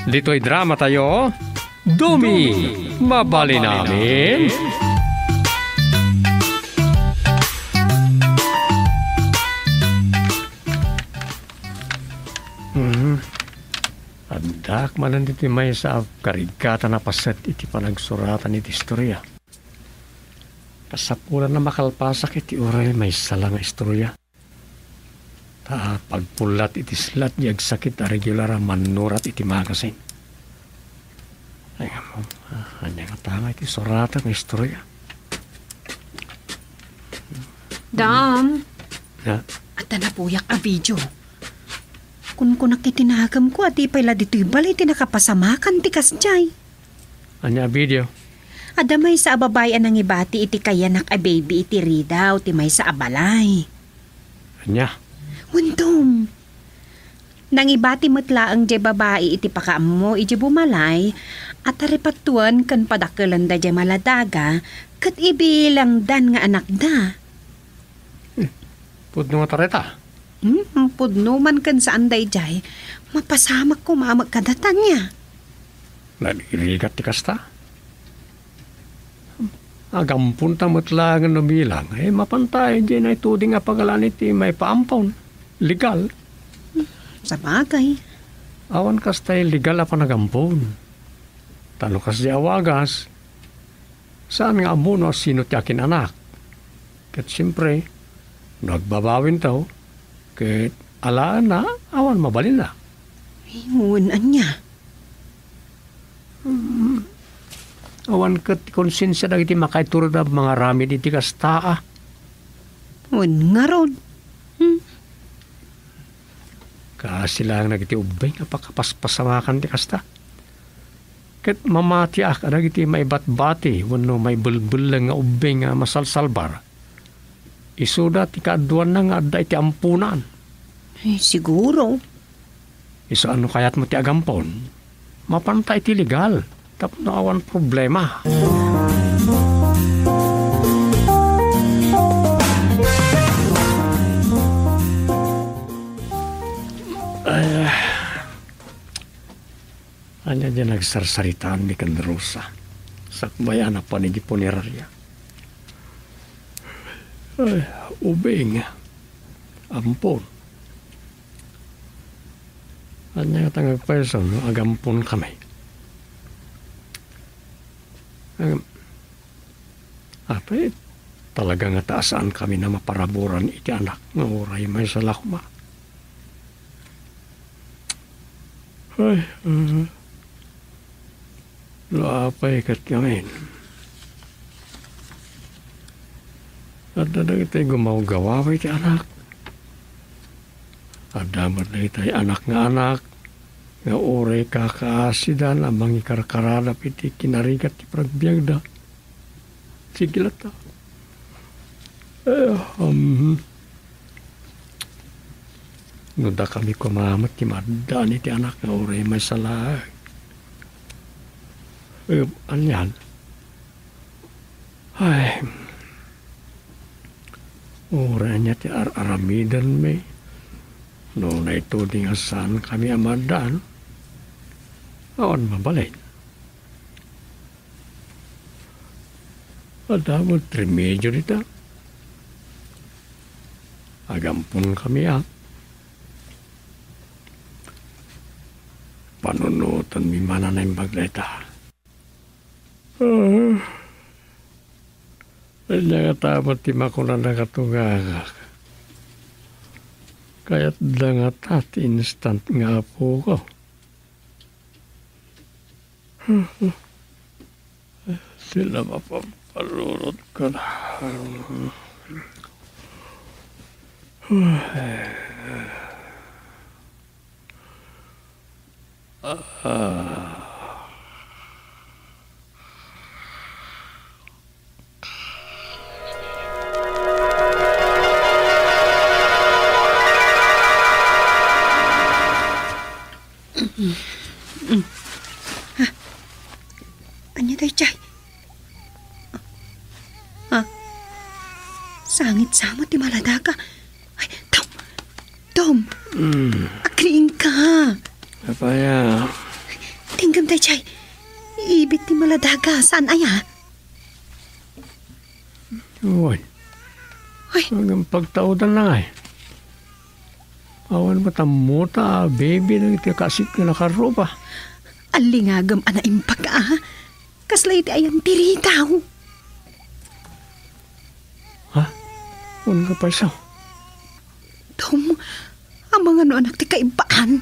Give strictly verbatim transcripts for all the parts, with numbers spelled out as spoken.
Ditoy dramatayo, Dumi, mabalin amin. Mhm. Addaak manen ditoy maysa a karigatan a paset iti panagsuratan iti istoria. Kasapulan a makalpasak iti uray maysa la nga istoria. Ta pagpullat iti slat di agsakit a regular a mannurat iti magazine. Ay, ah, ania nga tama iti suratan nga istoria? Dam. Na? Adda napuyak a video. Kunkunak iti nagemko a di pay la ditoy balay ti nakapasamakan ti kasdiay. Ania a video? Adda maysa a babai a nangibati iti kayanak a baby iti ridaw ti maysa a balay. Ania? Wen, Dom. Nangibati met laeng diay babai iti pakaammo idiay bumalay a taripattuan ken padakelenda diay maladaga ket ibilangdan nga anakda. Hmm. Pudno nga tarita. Hmm, pudno man ken saan daydiay, mapasamak koma met kadata nia. Nagirigat ti kasta. Agampunta met laengen no bilang, eh, mapanta idiay naituding a pagalaan iti maipaampon. Legal. Sabagay. Awan kasta legal a panagampon. Ta no kasdi a wagas, saan nga ammo no asino ti akin-anak. Ket siempre, no agbabawinto, ket alaenna, awan mabalinna. Ay, wen, ania? Hmm. Awan ket ti konsensia dagiti makaitured a mangaramid iti kasta, a. Wen ngarud. Hmm. Kaasi laeng dagiti ubbing a pakapaspasamakan ti kasta. Ket mamatiak a dagiti maibatbati wenno maibelbelleng nga ubbing a masalsalbar, isuda ti kaaduanna nga adda iti amponan. Eh, siguro. Isu a no kayatmo ti agampon, mapanta iti legal tapno awan problema. Ay, ania diay nagsarsaritaanmi ken Rosa sakbay a napan idiay puneraria? Ay, ubing. Ampon. Ania ngata nga agpayso no agamponkami? Agam-, apay, talaga ngata a saankami a maparaburan iti anak nga uray maysa la koma. Ay, ah. No apay ket ngamin, adda dagiti gumawgawaw iti anak. Adda met dagiti anak nga anak nga uray kakaasidan a mangikarkaradap iti kinarigat ti panagbiagda. Sige latta. Eh, um, no dakami koma met ti maaddaan iti anak nga uray maysa laeng. Eh, anian? Ay, uray ania ti ar-aramidenmi? No naituding a saankami a maaddaan, awan mabalin. Adda met remedio dita. Agamponkami a. Panunotenmi man a naimbag dayta. Ah, ania ngata met ti makunana nga tungagak? Kayatda ngata ti instant nga apoko. Sila mapampalunod ka na. Ah. Ania daydiay? Ah, sangit sa met ti maladaga. Ay, Tom! Tom! Mm. Agriingka! Apaya? Daydiay, ibit ti maladaga, saan aya? Wen. Ay. Ngem pagtaudan na ngay. Awan met ammota a baby dagiti kasit nga nakarruba. Allingagem a naimbag a. Kasla iti ayan ti ritaw. Ha? Wen nga payso? Tom, amangan no anak ti kaibbaan.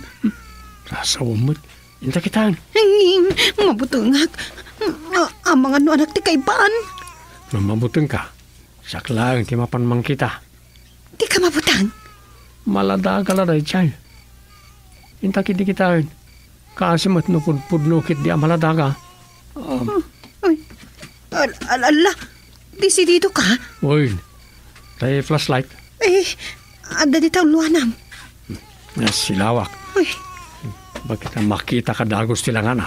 Sasaw met. Inta kitaen. Ay, mabutengak. A-, amangan no anak ti kaibbaan. No mabutengka, siak laeng ti mapan mangkita. Dika mabuteng? Maladaga la daydiay. Inta ketdi kitaen. Kaasi met no pudpudno ketdi a maladaga. Um, Ay, al-, al-, ala, desidido ka? Uy, tay flashlight. Eh, adda dita uluanam. Nasilawak. Uy. Bakit a makita ka dagus ti langana?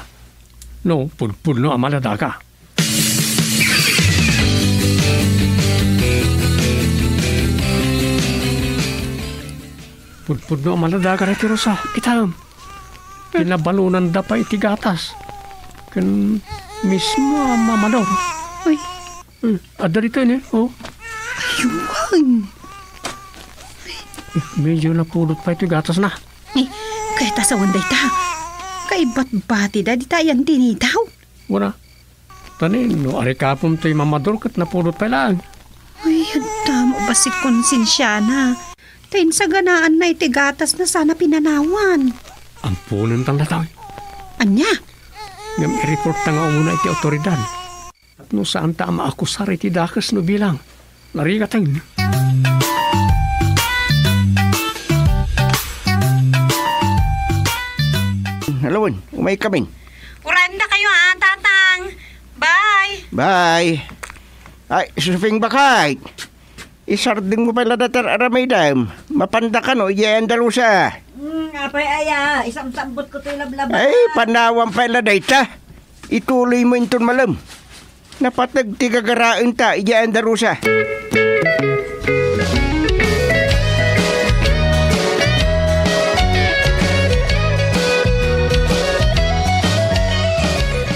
No, pudpudno a maladaga. Pudpudno a maladaga daytoy, Rosa. Kitaem. Pinabalonanda pay iti gatas. Ken mismo a mamador. Uy. Hmm, adda ditoy ni, oh. Aywan. Medyo napudot pay iti gatasna. Eh, kayat a sawen dayta. Kaibatbati da dita ayan ti ritaw. Wala. Tani, no arikapom toy mamador ket napudot pay laeng. Ay, adda mo bassit konsensiana. Ta insaganaanna iti gatasna sana pinanawan. Amponen tan datoy. Ania? Ngem i-report ta nga umuna iti awtoridad. Tapno saanta a maakusar iti dakes no bilang. Narigaten. Alawen, umaykamin. Urayendakayo, a, Tatang. Bye. Bye. Ay, Suping Bakay. Isardengmo pay la dayta aramidem. Mapanda kano idiay Andalusia. Hmm, apay aya, isamsambot ko toy lablaba. Ay, panawan pay la dayta. Ituloymo inton malem. Napateg ti gagaraenta idiay Andalusia.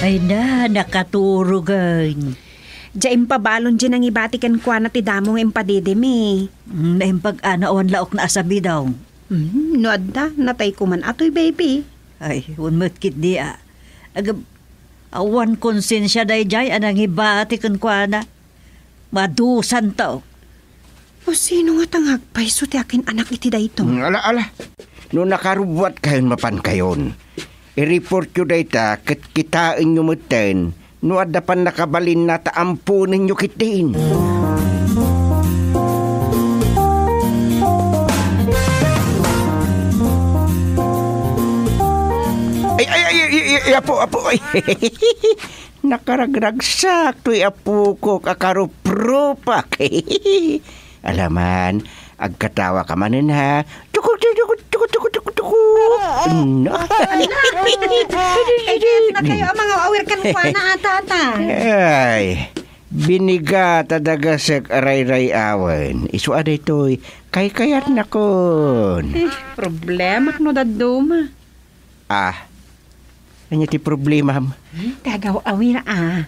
Ay na, nakaturogen. Diay impabalon diay nangibati kenkuana ti damo nga impadidimi. Mm, naimbag a no awan laokna a sabidaw. Mm, no adda, natay koman atoy, baby. Ay, wen met ketdi a. Agab-, awan konsensia daydiay a nangibati kenkuana. Madusanto. O sino ngata nga agpayso ti akin-anak iti daytoy? Mm, ala, ala. No nakarubbuatkayon, mapankayon. I-reportyo dayta ket kitaenyo metten no adda pannakabalinna ta amponenyo ketdin. Ay, ay, ay, ay, ay, ay, apo, apo, ay. Nakaragragsak toy apokok a karuprupak. Alaman, agkatawa ka manen, ha? Tuku, tuku, tuku, tuku, tuku, tuku, tuku. No. Ala, eh, na kayo ang mga awir kenkuana, a, Tatang. Ay, binigat a dagasek a rayrayawen. Isu a daytoy, kaykayatnakon. Eh, problemak no dadduma. Ah, ania ti problemam? Hmm, ti agaw-awir, a. Ah.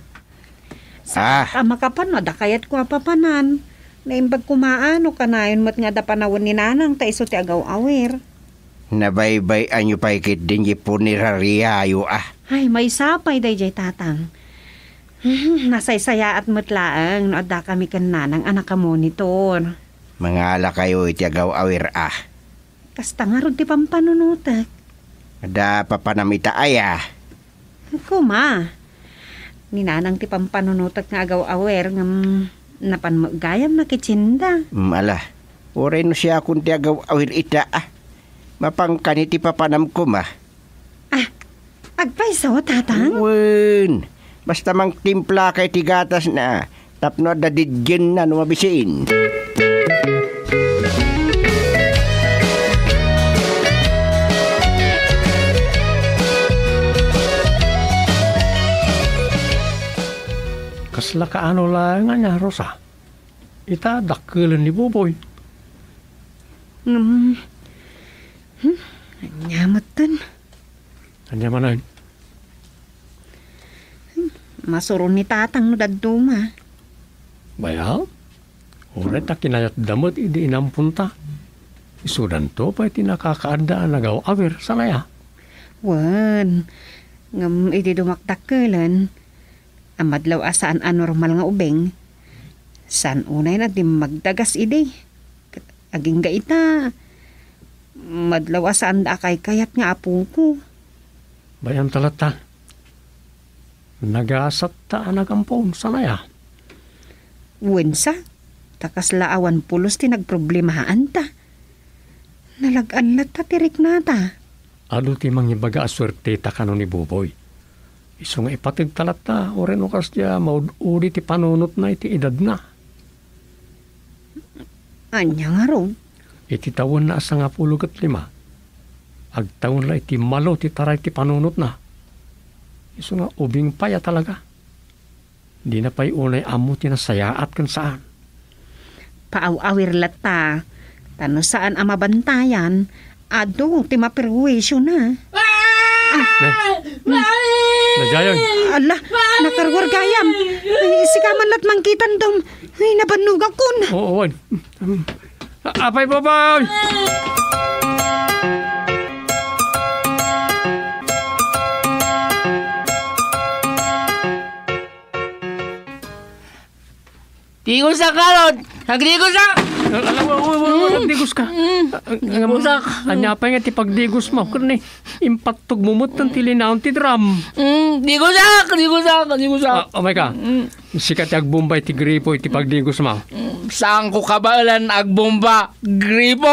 Sa a makapan, no, adda kayatko a papanan. Naimbag koma a no kanayon met nga adda panawen ni Nanang ta isu ti agaw-awir. Nabaybay-anyo pay ketdin diay punerariayo, a. Ay, maysa pay daydiay, Tatang. Hmm, nasaysayaat met laeng no addakami ken Nanang a nakamonitor. Mangalakayo iti agaw-awir, a. Kasta ngarud ti pampanunotek. Adda papanam ita aya? Koma. Ni Nanang ti pampanunotek nga agaw-awir ngem napan met gayam nakitsinda. Mm, ala. Uray no siakon ti agaw-awir ita, a. Mapankan iti papanam koma. Ah, agpayso, Tatang? Wen, basta mangtimplaka iti gatasna tapno adda didienna no mabisin. Kasla kaano laeng ania, Rosa? Ita, dakkelen ni Boboy. Hmm. Hmm, ania metten? Ania manen? Masuron ni Tatang no dadduma. Baya, uray ta kinayatda met idi inamponta. Isudanto pay ti nakakaadda a nagaw-awir, saan aya? Wen, ngem idi dumakdakkelen, a madlaw a saan a normal nga ubing, saan unay a dimmagdagas idi. Ket agingga ita, madlaw a saanda a kaykayat nga apoko. Bayan ta latta. Nagasatta a nagampon, saan aya? Wen sa, ta kasla awan pulos ti nagproblemaanta. Nalag-an latta ti riknata. Adu ti mangibaga a suerteta kano ni Buboy. Isu nga ipategta latta, uray no kasdiay maud-udi ti panunotna iti edadna. Ania ngarud? Iti tawenna a sangapulo ket lima, agtawen la iti malo ti taray ti panunotna. Isu nga ubing pay a talaga. Dina pay unay ammo ti nasayaat ken saan. Paaw-awir latta, ta no saan a mabantayan, adu ti maperhuisiona. Ne. Nadiayon. Ala, nakaruar gayam. Ay, sika man lat mangkitan, Dong. Ay, nabannogakon. Oo, wen. A-, apay, Buboy! Digos a karot! Nagdigos a! Ala, wa, wa, wa, wa, nagdigos ka. Mm. Ah, ngem, digusak. Ania pay nga ti pagdigos mo? Ket ni, impattog mo met ti linaon ti drum. Mm, digosak, digosak, digosak. Ah, umay ka. Mm. Sika ti agbomba iti gripo iti pagdigos mo. Mm, saanko kabaelan agbomba gripo.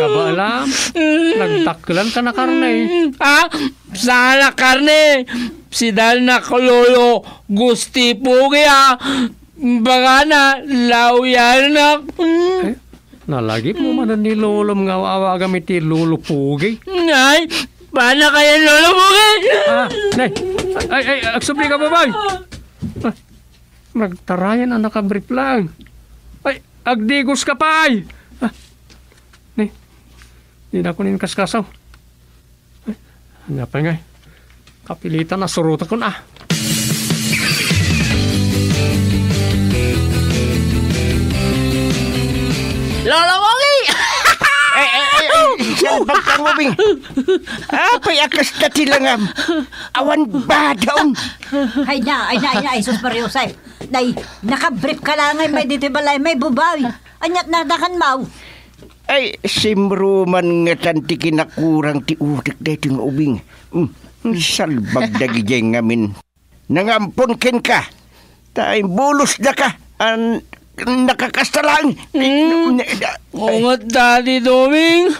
Kabaelam? Mm. Nagdakkelan ka na karne. Mm. Ah, saan a karne? Sidalnak lolo Gusti Pugi a bagana, lauyalnak. Mm. Eh, nalagip mo manen ni lolom nga aw-awagam iti lolo Pugi. Ay, paano kaya lolo Pugi? Ah, nay. Ay, ay, agsubli ka, Buboy. Ah, nagtarayan a nakabrief lang. Ay, agdigos ka pay. Ah, nay. Dinakon inkaskasaw. Ay, ania pay ngay? Kapilitan a surotakon, ah. Lolo Pogi! Ay, ay, ay, ay, salbag ka, Ngubing. Apay a kasta ti langam? Awan badaon. Ay na, ay na, ay na, ay, sus, Maria Jose. Nay, nakabrief ka lang ngay, may ditoy balay, may Buboy. Aniat nadakan maw? Ay, simruman ngatan ti kinakurang ti utek daytoy nga ubing. Hmm, salbag dagidiay ngamin. Nangampon kenka. Ta imbulos daka. An, nakakasta laeng. Mm. Ay. Unget, Daddy Doming.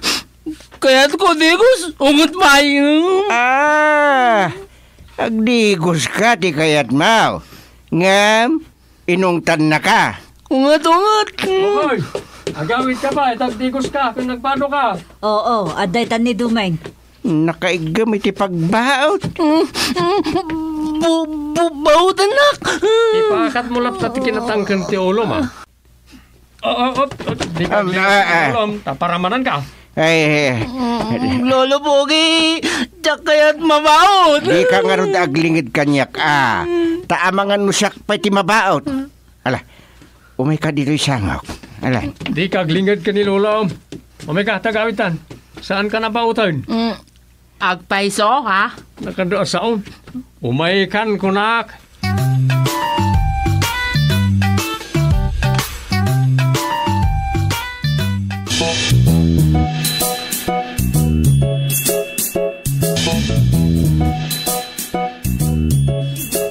Kayatko digos, unget pay. Ah, agdigos ka ti kayatmo. Ngem, inungtannaka. Unget, unget. Oy, agawid ka ba? Itagdigos ka, kung nagbado ka. Oo, adda itan ni Dumeng. Nakaiggem iti pagbaot. Mm, mm, bu-, bu-, baotennak. Ipakat mo latta ti kinatangken ti ulom, ah. Oh, oh, oh, oh, di ka, um, di ka ah, ah. Ulom, ta paramanan ka. Ay, eh. Mm, Lolo Pogi, diak kayat mabaot. Di ka ngarud aglinged kaniak, ah. Ta amangan mo siak pay ti mabaot. Ala, umay ka ditoy sangok. Ala. Di ka aglinged ken ni Lolo. Umay ka, tagawitan. Saan ka nabaoten? Mm, agpayso, ha? Nakadua saon. Umay kan kunak.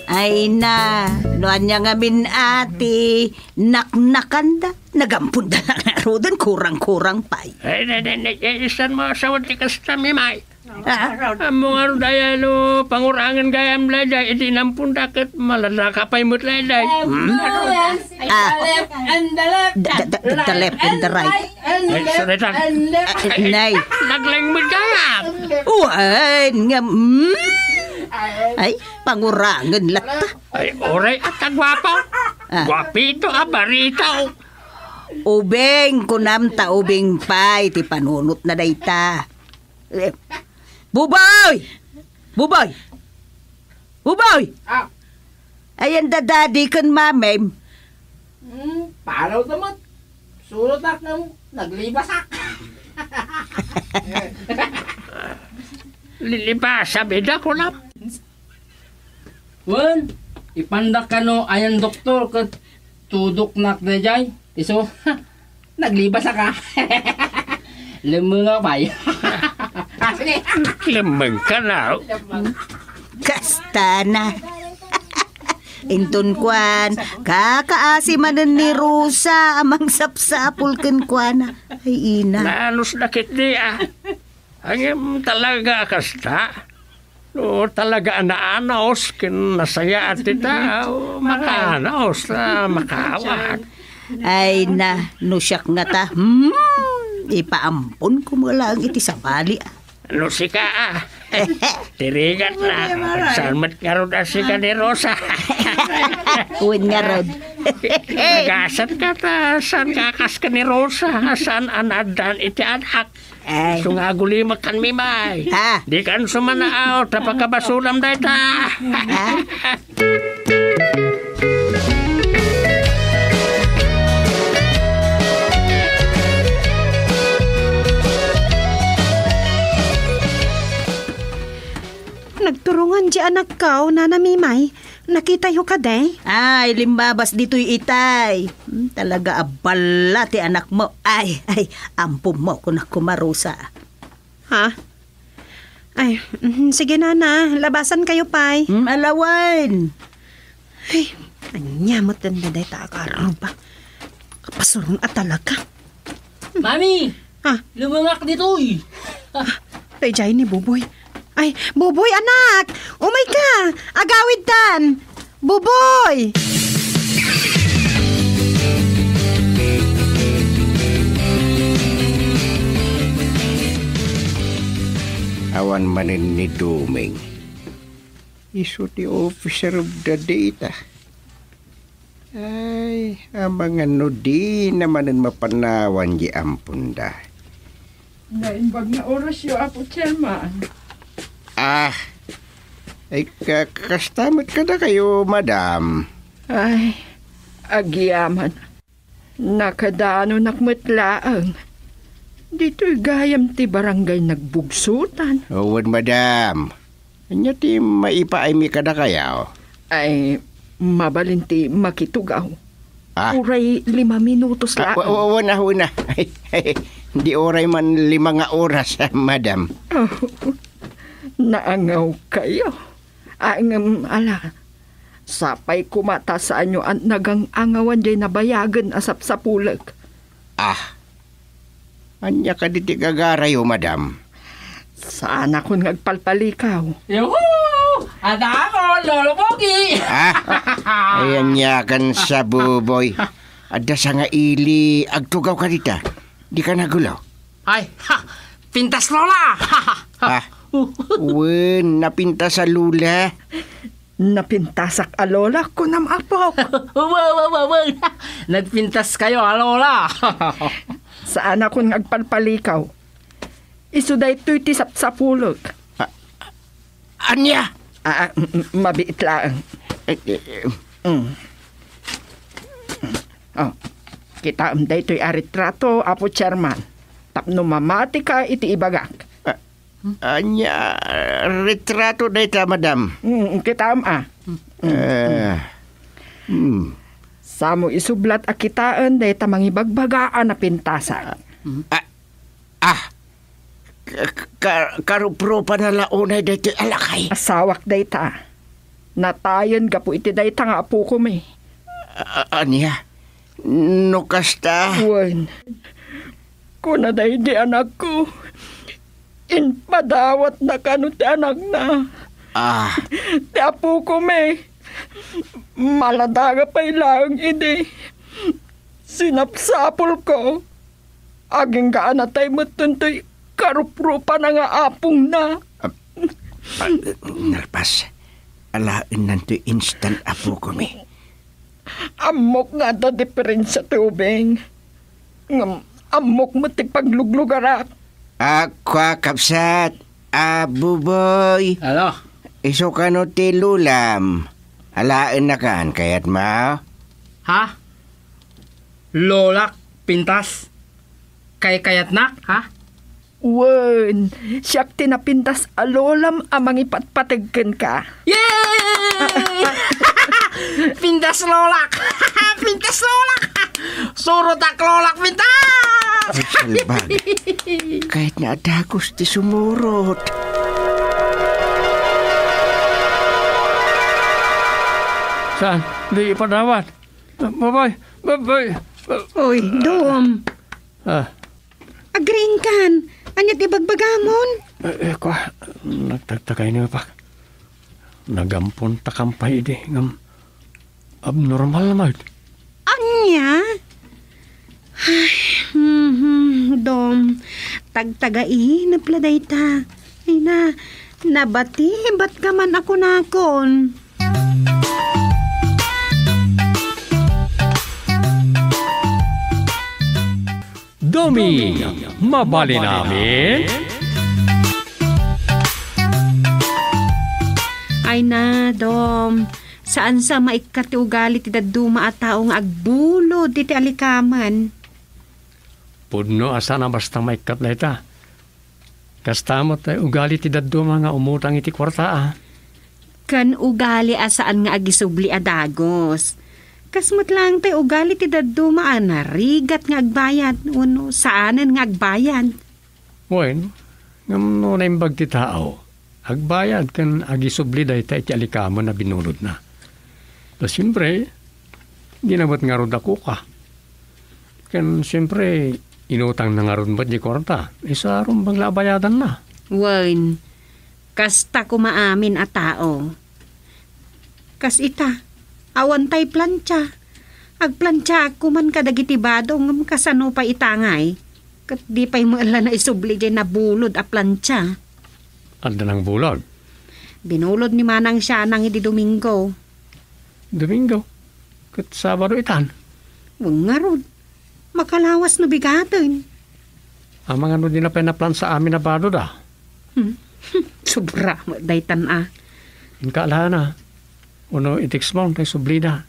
Ay na, no ania ngamin a ti naknakanda, nagamponda na ngaruden, kurang-kurang pay. Ay, ne, ne, ne, eh, isan mo asawa ti kasta, Mimay. Ah? Ammo ngarud aya no pangurangen gayam daydiay, idi namponda ket malalaka pay met daydiay. Hmm? Ah. Left and the left. The, the, the, the left and the right. And the left and the right. Nay. Naglengmed gayam. Wen nga, mm? Ay, pangurangen latta. Ay, uray a ta guapo. Ah. Guapito a barito. Ubing, kunam ta ubing pay ti panunotna dayta. Eh, Buboy! Buboy! Buboy! Ah. Ayan da daddy ken mamim. Hmm, panaw da met. Surotak ngem naglibasak. Lilibasam ida, kunam. Wen, ipandak kano ayan doktor ket tudoknak daydiay. Isu, naglibasak a. Lemmeng a pay. Lemmeng ka na. Kasta na. Inton kuan, kakaasi manen ni Rosa a mangsapsapul kenkuana. Ay, ina. Naalus na ketdi, a. Ngem talaga a kasta. No talaga a naanaos ken nasayaat ti tao, makaanaos ta makaawat. Ay na, no siak ngata, hmm, ipaamponko met laeng iti sabali, a. No sika, a. Ti rigat na. Saan met ngarud a sika ni Rosa? Wen ngarud. Nagasat ka ta, saan ka kas ken ni Rosa? Saan a naaddaan iti anak? Ay. Isu nga agulimek ken Mimay. Ha? Dikan sumanaaw, ta pakabasulam dayta. Ha? Nagturongan di anakko, Nana Mimay. Nakitayo kadi? Ay, limbabas ditoy itay. Hmm, talaga a balla ti anakmo. Ay, ay, ampommo, kunak koma, Rosa. Ha? Ay, mhm, sige, Nana. Labasankayo pay. Hmm, alawen. Ay, ania met dayta a karuba? Kapasuron a talaga. Mami! Ah. Lumengak ditoy! Ah, daydiay ni Buboy. Ay, Buboy, anak! Umayka! Agawidtan! Buboy! Awan manen ni Doming. Isu ti officer of the day ta. Ay, amangan no dina manen mapanawan di amponda. Naimbag nga orasyo, Apo Chairman. Ah, ay, ka-, kasta met kadakayo, madam. Ay, agyaman. Nakadanonak met laeng. Ditoy gayam ti barangay Nagbugsutan. Wen, madam. Ania ti maipaaymi kadakayo? Ay, mabalin ti makitugaw. Ah. Uray lima minutos laeng. Ah, wa-, wa-, wen a, wen a. Di uray man lima nga oras, madam. Oh, naangawkayo. Ah, ngem, ala, sapay koma ta saanyo a nagang-angawan diay nabayagen a sapsapulek. Ah, ania kadi ti gagarayo, madam? Saanakon nga agpalpalikaw. Yuhu! Adda ako, Lolo Pogi! Ah, ay, ania ken sa, Buboy? Adda sa nga ili, agtugaw ka dita. Dika nagulo. Ay, ha! Pintas, Lola! Ah, wen, napintas a Lola. Napintasak a Lola, kunam, Apok. Wa, wa, wa, wa. Nagpintaskayo a Lola. Saanakon nga agpalpalikaw. Isu daytoy ti sapsapulek. Ah, ania? Ah, ah, mm, mm, mabiit laeng. Eh, eh, eh. Mm. Oh, kitaem daytoy a retrato, Apo Chairman. Tapno mamatika iti ibagak. Ah, ania, retrato dayta, madam? Mm, kitaem, ah. Mm, eh, mm. Samo isublat a kitaen dayta mangibagbaga a napintasak. Ah, ah, ka-, ka-, karuprupana la unay daytoy a lakay. Asawak dayta. Natayen gapu iti dayta nga apokomi. A-, ania? No kasta? Wen. Kuna daydi anakko, impadawatna kano ti anakna. Ah. Ti apokomi, maladaga pay laeng idi. Sinapsapulko, agingga a natay met daytoy karuprupana nga apongna. Ah, ah, nalpas. Alaennanto instant, apokomi. Ammok nga adda diferensia ti ubing. Ngem ammok met ti pagluglugarak. Ah, kua, kabsat. Ah, Buboy. Alo? Isu kano ti lolam? Alaennakan, kayatmo? Ha? Lolak, pintas? Kaykayatnak, ha? Wen, siak ti napintas a lolam a mangipatpateg kenka. Yay! Pintas lolak! Pintas lolak! Surotak lolak, pintas! Ay, salbag. Kayatna a dagus ti sumurot. Saan? Di ipadawat. Babay, babay. Oy, Dom. Ah. Agriingkan. Ania ti ibagbagamon? Eh, eh, kua, nagtagtagay ni Apak. Nagampuntakam pay idi ngem abnormal met. Ania? Ay, mhm, Dom, tagtagainep la dayta. Ay na, nabatibatka man a kunakon. Doming, mabalin amin? Ay na, Dom. Saan sa maikkat ti ugali ti dadduma a tao nga agbulod iti alikamen. Pudno a saan a basta maikkat dayta. Kasta met ti ugali ti dadduma nga umutang iti kuarta, a. Ken ugali a saan nga agisubli a dagus. Kas met laeng ti ugali ti dadduma a narigat nga agbayad wenno saanen nga agbayad. Wen, ngem no naimbag ti tao, agbayad ken agisubli dayta iti alikamen a binulodna. Ta siempre, dina met ngarud a kuka. Ken siempre, inutangna ngarud met ti kuarta. Isu a rumbeng la a bayadanna. Wen, kasta koma amin a tao. Kas ita, awan tay plantsa. Agplantsaak koman kadagiti bado ngem kasano pay ita ngay? Ket di pay met la naisubli diay nabulod a plantsa. Adda nang bulod? Binulod ni Manang Sianang idi Domingo. Domingo? Ket Sabado itan? Wen ngarud. Makalawas no bigaten. Amangan no dina pay naplansa amin a bado da. Hmm. Sobra met daytan a. Inka la na. Uno i-text mo tay sublida.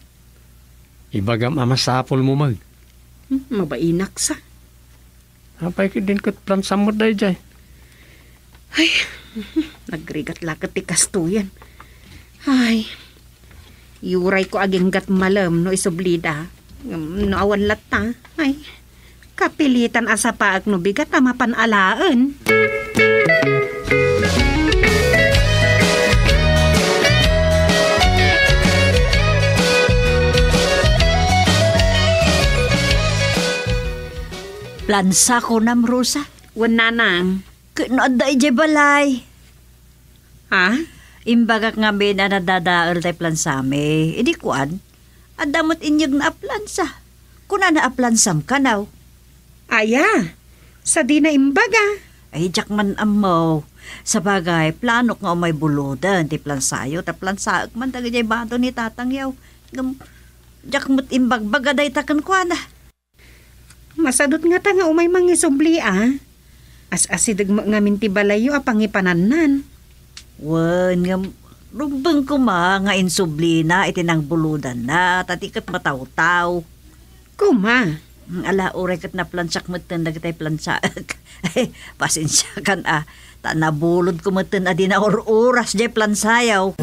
Ibagam a masapulmo met. Hmm, mabainak sa. Apay ket din ket plansam met daydiay. Ay, nagrigat la ket ti kastoyen. Ay, iyurayko aginggat malem no isublida. Ngem no awan latta, ay, kapilitan a sapaek no bigat a mapan alaen. Plansa kunam, Rosa? Wen, nanang. Ket no adda idiay balay? Ha? Imbagak ngamin a nadadael tay plansami. Idi kuan, adda met inyegna a plansa. Kunana a plansam kanaw. Aya, sadina imbaga. Ay, diak man ammo. Sabagay, planok nga umay buloden ti plansayo, ta plansaek man dagiti bado ni tatangyo. Ngem, diak met imbagbaga dayta kenkuana. Masadut ngata nga umay mangisubli a. As-asideg met ngamin ti balayyo a pangipanannan. Wen, ngem rumbeng koma nga insublina iti nangbulodanna, ta di ket matawtaw. Koma. Mm, ala, uray ket naplansak metten dagitay plansaek. Pasensiakan a, ta nabulodko metten a di naur-uras diay plansayo.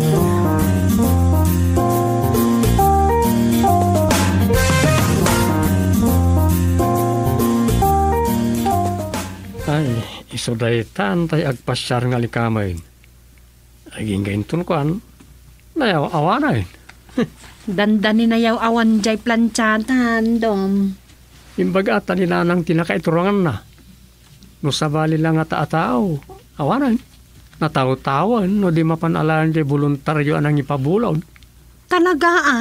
Ay, isu daytan tay agpasiar nga likamen. Agingga inton kuan, nayaw-awanen. Dandani nayaw-awan jay plansiadan, Dom. Imbaga ta ni Nanang ti nakaituronganna. No sabali la ngata a tao, awanen. Natawtawen no di mapan alaen jay boluntario a nangipabulod. Talaga a?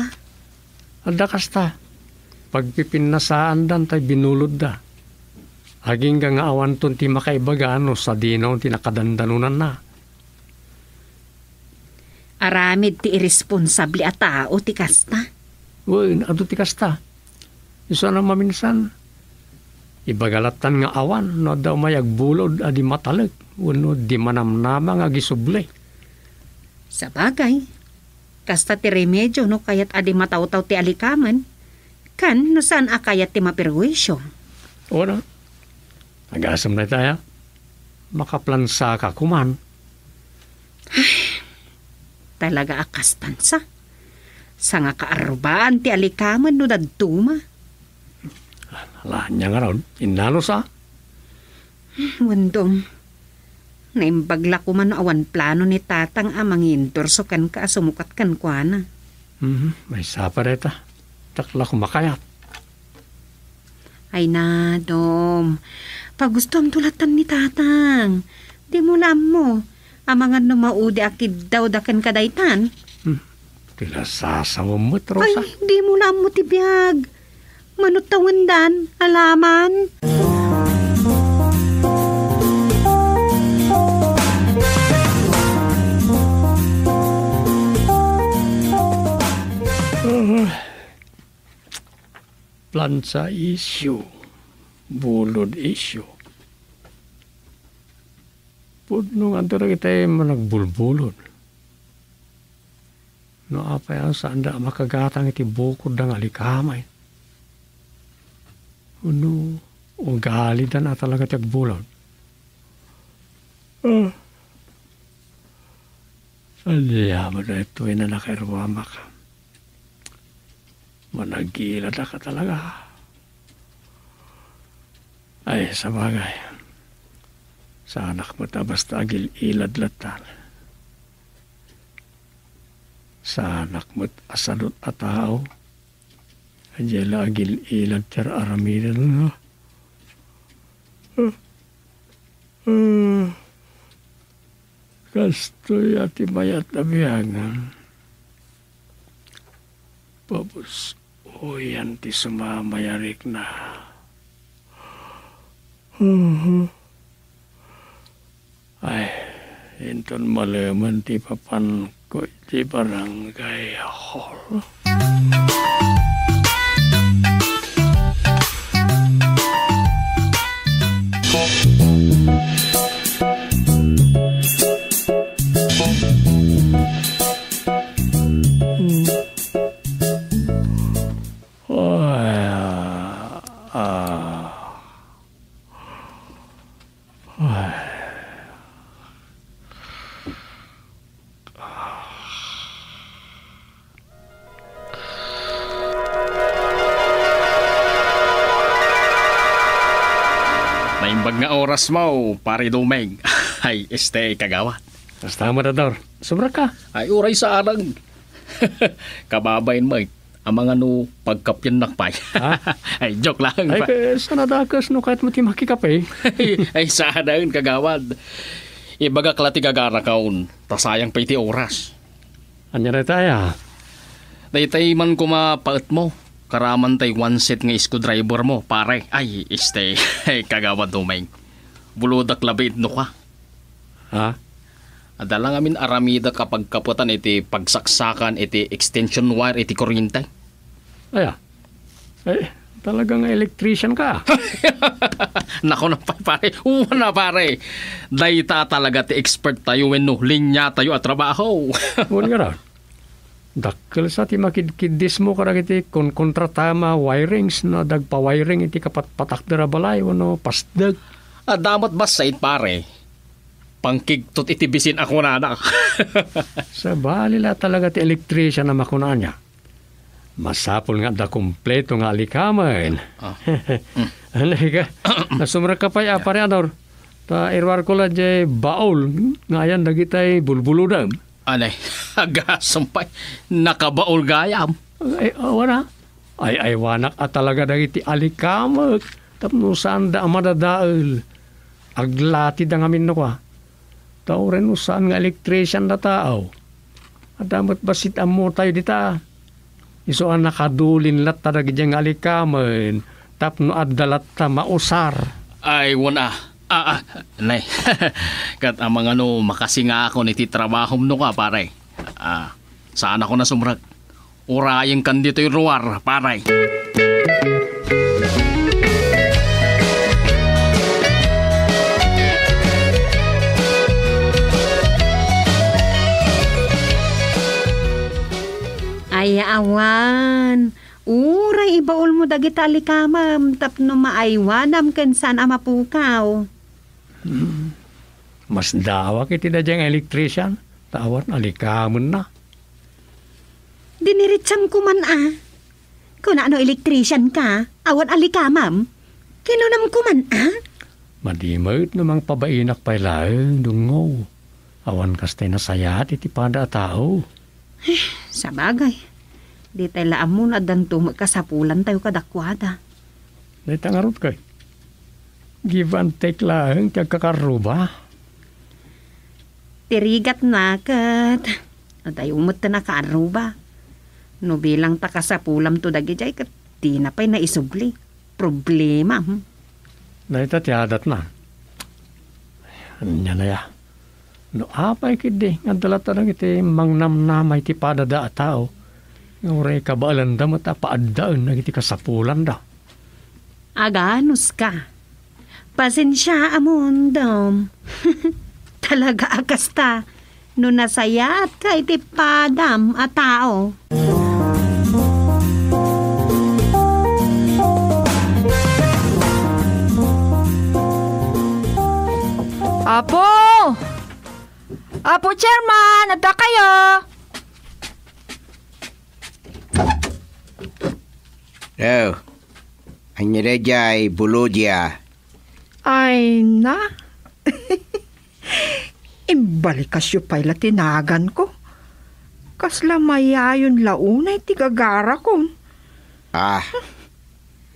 Adda kasta. Pagpipinnasaandan tay binulodda. Agingga nga awanton ti makaibaga no sadino ti nakadandanonanna. Aramid ti irresponsable a tao ti kasta. Wen, adu ti kasta. Isu a maminsan, ibaga lattan nga awan no adda umay agbulod a di matalek wenno di manamnama nga agisubli. Sabagay, Kasta ti remedio no kayat a di matawtaw ti alikamen, ken no saan a kayat ti maperwisyo. Wen a. Agasem dayta, a? Makaplansaka koman. Talaga a kas plansa. Sangakaarrubaan ti alikamen no dadduma. Ala, ania ngarud? Innanus a? Wen, Dom. Naimbag la koman no awan plano ni Tatang a mangi-endorso kenka a sumukat kenkuana. Mhm, maysa pay dayta. Diak la koma kayat. Ay na, Dom. Pagustuamto latan ni Tatang. Dimo la ammo. Amangan no maudi a kiddawda kenka daytan. Hmm. Ti nasasaom met, Rosa. Ay, dimo la ammo ti biag. Mano tawendan, alaman. Ah, plansa issue, bulod issue. Pudno nga adda dagiti managbulbulod. No apay a saanda a makagatang iti bukodda nga alikamen? Wenno ugalida a talaga ti agbulod? Ah. Ania met daytoy a nakairuamak? Managgiladak a talaga. Ay, sabagay. Saanak met a basta agil-ilad latta. Saanak met a sadut a tao. Diay la agil-ilad ti ar-aramidenda. Ah, ah, kastoy a ti mayat a biag. Pabus-oyan ti sumamayarikna. Mhm. Ay, inton malemen ti papanko iti barangay hall. Ay, ah, ah. Ay. Naimbag nga orasmo, Pare Doming. Ay, este, kagawad. Kasta met, Ador? Sumrekka? Ay, uray saan. Kababain met. Amangan no pagkapiennak pay. Ha? Ay, joke lang. Ay, pa- kasta nadakes no kayatmo ti makikape. Ay, saan, kagawad. Ibagak la ti gagarakon, ta sayang pay ti oras. Ania dayta, a? Daytay man koma paetmo. Karaman tay one set nga screwdriver mo, pare. Ay, este, kagawad Doming. Bulodak labi no ka. Ha? Adda la ngamin aramidek a pagkapetan iti pagsaksakan iti extension wire iti kurriente. Aya? Ay, talaga nga electrician ka. Naku, na, pa-, pare. Wen a, pare. Dayta talaga ti expert tayo wenno linia tayo a trabaho. Wen ngarud. Dakkel sa ti makidkiddismo kadagiti konkontratam a wirings no adda agpa-wiring iti kapatpatakder a balay wenno pasdek. Adda met bassit, pare. Pangkigtot iti bisin a kunana. Sabali la talaga ti electrician a makuna ania. Masapul nga adda kompleto nga alikamen. Ah. Ano ka? Nasumrekka pay a, pare Ador. Ta iruarko la diay baul nga ayan dagitay bulbulodem. Anay, agasem pay, nakabaul gayam. Ay, awan a. Ay-aywanak a talaga dagiti alikamek tapno saanda a madadael. Aglatida ngamin no kua. Ta uray no saan nga electrician dataw. Adda met bassit ammotayo dita. Isu a nakadulin latta dagidiay nga alikamen tapno adda latta mausar. Ay, wen a. Ah, ah, nay. Ket amangan no makasingakon iti trabahom no ka, pare. Ah, saan a koma sumrek. Urayenkan ditoy ruar, pare. Ay, awan. Uray ibaulmo dagita a likamem tapno maaywanam ken saan a mapukaw. Hmm. Masdawak iti daydiay nga electrician, ta awan a likamenna. Diniritsam koman a. Kuna no electrician ka, awan a likamem. Kinunam koman a. Madi met no mangpabainak pay laeng, Dungngo. Awan kastay nasayaat iti pada a tao. Eh, sabagay, ditay la ammo no addanto met kasapulantayo kadakuada. Dayta ngarud kay, give and take laeng ti agkakarruba. Ti rigatna ket adayo met ti nakaarruba. No bilang ta kasapulamto dagidiay ket dina pay naisubli. Problema, hmm. Dayta ti adatna. Ania aya? No apay ketdi nga adda latta dagiti mangnamnama iti padada a tao nga uray kabaelanda met a paaddaen dagiti kasapulanda. Aganuska. Pasensiaam, Dom. Talaga a kasta, no nasayaatka iti padam a tao. Apo! Apo Chairman, adda kayo? Oh, ania daydiay, Bulodia? Ay na. Imbalikasyo pay la ti naganko. Kasla mayayon la unay ti gagarakon. Ah.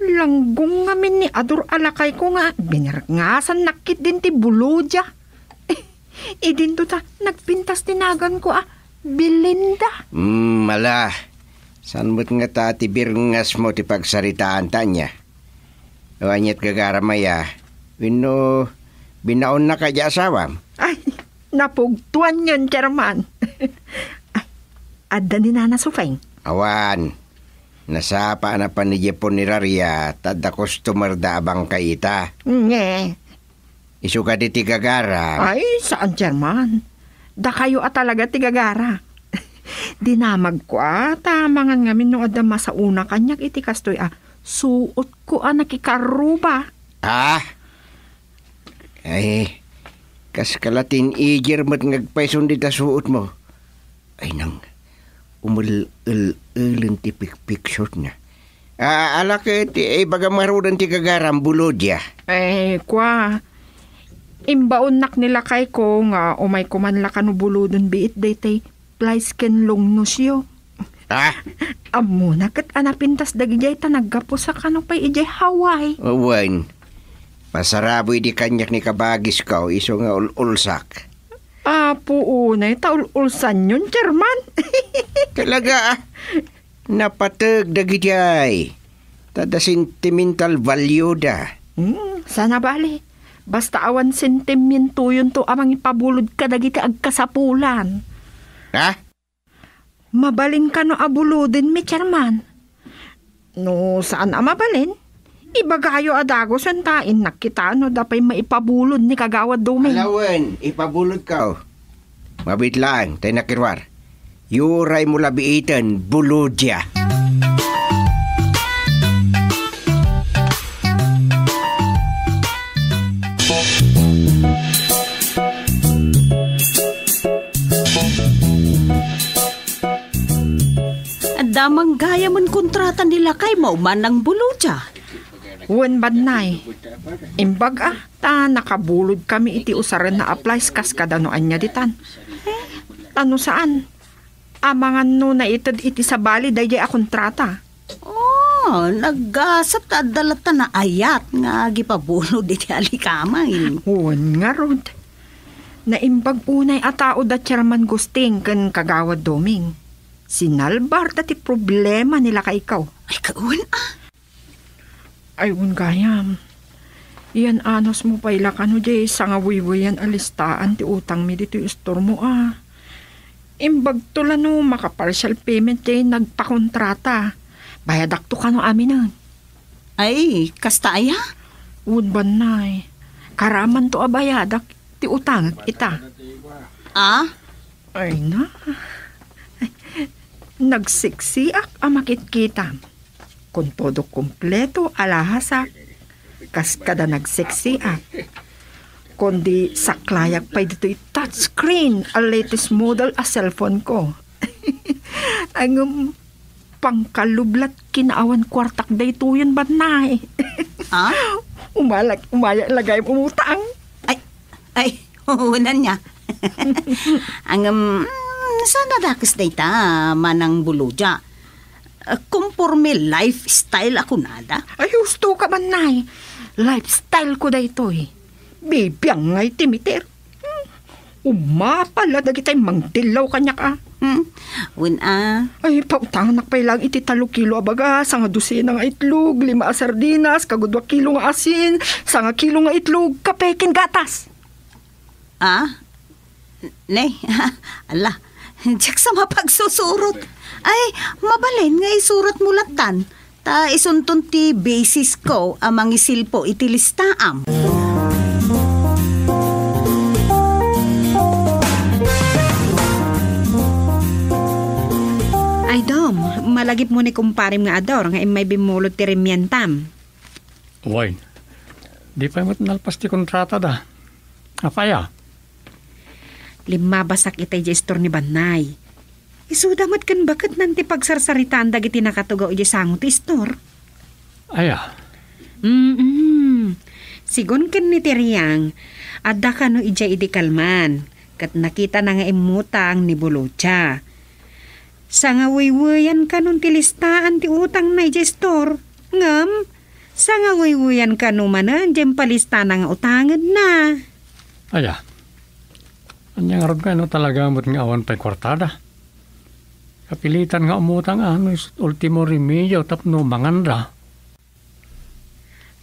Langgong ngamin ni Adur a lakayko nga binirngasannak ketdin ti Bulodia. Idinto ta nagpintas ti naganko a Belinda. Hmm, ala. Saan met ngata ti birngasmo ti pagsaritaanta, ania? O aniat gagaram aya? Wenno binaonna kadi asawam? Ay, napugtoanyon, Chairman. Ay, adda ni Nana Supeng? Awan. Nasapa a napan idiay puneraria ta adda customer da a bangkay ita. Nge. Isu kadi ti gagara. Ay, saan, Chairman. Dakayo a talaga ti gagara. Dinamagko a ta amangan ngamin no adda masauna kaniak iti kastoy a suotko a nakikarruba. Ah? Ay, kas kala teenager met nga agpayson dita suotmo. Ay nang, umel-el-elen ti pikpiksutna. Ah, ala ket ibagam ngaruden ti gagaram, Bulodia. Eh, kua, imbaonnak ni lakayko nga umayko man la kano buluden biit daytay plies ken lungnosyo. Ah? Ammona ket a napintas dagidiay ta naggapusa kano pay idiay Hawaii. Wen, pasaraboy idi kaniak ni kabagisko isu nga ul-ulsak. Apo, unay ta ul-ulsanyon, Chairman. Talaga, ah. Napateg dagidiay. Ta adda sentimental value da. Hmm, saan a bale. Basta awan sentimentoyonto a mangipabulod kadagiti agkasapulan. Ha? Mabalin kano a bulodenmi, Chairman? No saan a mabalin, ibagayo a dagusen ta innak kita no adda pay maipabulod ni Kagawad Doming. Ala wen, ipabulodko. Mabiit laeng, tay nakiruar. Uraymo la biiten, Bulodia. Adda man gayamen kontrata ni lakay, maumanang Bulodia. Wen, Bannay. Imbag a, ta nakabulod kami iti usaren a plies kas kada no ania ditan. Ta no saan, amangan no naited iti sabali daydiay a kontrata. Oh, naggasat ta adda latta naayat nga agipabulod iti alikamay. Wen ngarud. Naimbag unay a tao da Chairman Gusting ken Kagawad Doming. Sinalbar da ti problema ni lakayko. Ay, kawan, ah. Ay, wen gayam. Iyan-anusmo pay la kano diay sangawiwian a listaan ti utangmi ditoy istormo a. Imbagto la no maka-partial payment diay nagpakontrata. Bayadakto kano aminen. Ay, kasta aya? Wen, Bannay. Karamanto a bayadak ti utangek ita. Ah? Ay na. Nagseksiak a makitkitam. Kon todo kompleto a lahasak, kas kada nagseksiak. Kundi saklayak pay ditoy touchscreen a latest model a cellphone ko. Ngem, pangkalublat ken awan kuartak daytoyen, Bannay. Ah? Umalak, umaya lagay umutang. Ay, ay, unan niya. Ngem, mm, saan a dakes dayta, Manang Buludia. Ah, konforme lifestyle a kunada? Ay, husto ka, Bannay. Lifestyle ko daytoy. Bibiangay ti meter. Hmm. Umapal a dagitay mangtillaw kaniak, a. Hmm. Wen, a. Ay, pautanak pay lang iti tallo kilo a bagas, sanga dosena nga itlog, lima a sardinas, kagudua kilo nga asin, sanga kilo nga itlog, kape ken gatas. Ah? Ne? Ala, diak sa mapagsusurot. Ay, mabalin nga isuratmo lattan. Ta isunton ti basis ko a mangisilpo iti listaam. Ay, Dom, malagipmo ni kumparem nga Ador nga immay bimmulod ti rimientam. Wen, di pay met nalpas ti kontratada. Apay a? Limmabasak itay idiay istor ni Bannay. Isuda met ken baketnan ti pagsarsaritaan dagiti nakatugaw idiay sango ti istor. Aya? Mm-mm. Sigun ken ni Tiriang, adda kano idiay idi kalman, ket nakitana nga immutang ni Buludia. Sangawuyweyan kanon ti listaan ti utangna idiay istor. Ngem, sangawuyweyan kano manen diay impalistana nga utangenna. Aya? Ania ngarud nga no talaga met nga awan pay kuartada? Kapilitan nga umutang a, no isu ti ultimo remedio tapno manganda.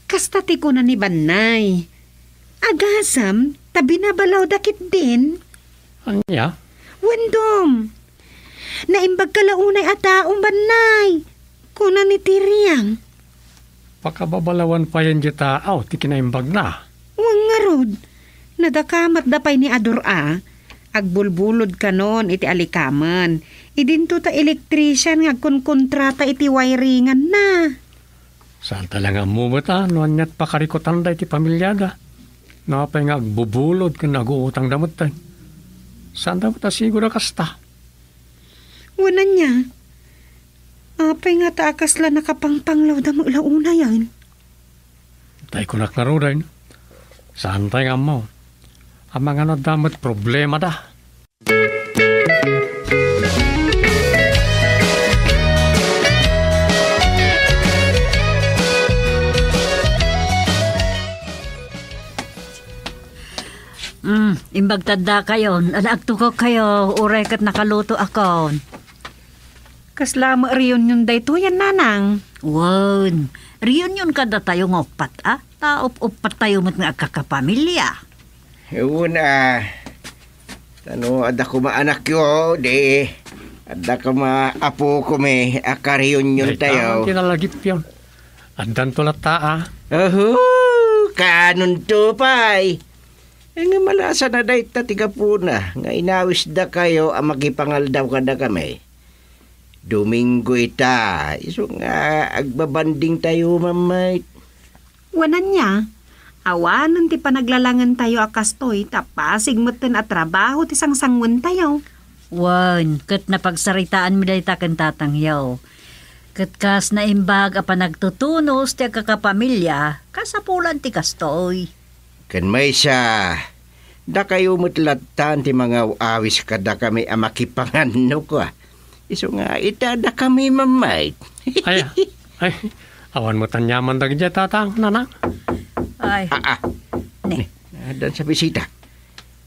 Kasta ti kuna ni Bannay. Agasem, ta binabalawda ketdin. Ania? Wen, Dom. Naimbagka la unay a tao, Bannay. Kuna ni Tiriang. Pakababalawan payen diay tao ti kinaimbagna. Wen ngarud, nadakamatda pay ni Ador a, agbulbulod kanon iti alikamen. Idinto ta elektrisian nga agkonkontrata iti wiringanna. Saanta la nga ammo met a no aniat pakarikutanda iti familiada. No apay nga agbubulod ken aguutangda metten. Saanda met a siguro a kasta. Wen ania? Apay ngata a kasla nakapangpanglawda met la unayen? Tay kunak ngaruden, saantay nga ammo. Amangan adda met problemada. Mm, imbag ta addakayon, ala agtukokkayo, uray ket nakalutoakon. Kasla met reunion daytoyen, nanang? Wen, reunion kadatayo nga uppat a, ta up-uppattayo met nga agkakapamilia. Wen a, ta no adda koma anakyo, di adda koma apokon a ka-reunion tayo. Dayta ti nalagipyon. Addanto latta a. Oho, kanonto pay. Ngem alasana dayta ti gapuna nga inawisdakayo a makipangaldaw kadakami. Domingo ita, isu nga agbabandingtayo, Mammay. Wen ania, awanen ti panaglalangentayo a kastoy ta pasig metten a trabaho ti sangsanguentayo. Wen, ket napagsaritaanmi dayta ken tatangyo. Ket kas naimbag a panagtutunos ti agkakapamilia, kasapulan ti kastoy. Ken maysa, dakayo met lattan ti mangaw-awis kadakami a makipangan no kua. Isu nga ita dakami, Mammay. Ay, ay, awan met aniaman dagiti tatang, nanang. Ay. Ah, ah. Ne. Ne, addan sa bisita.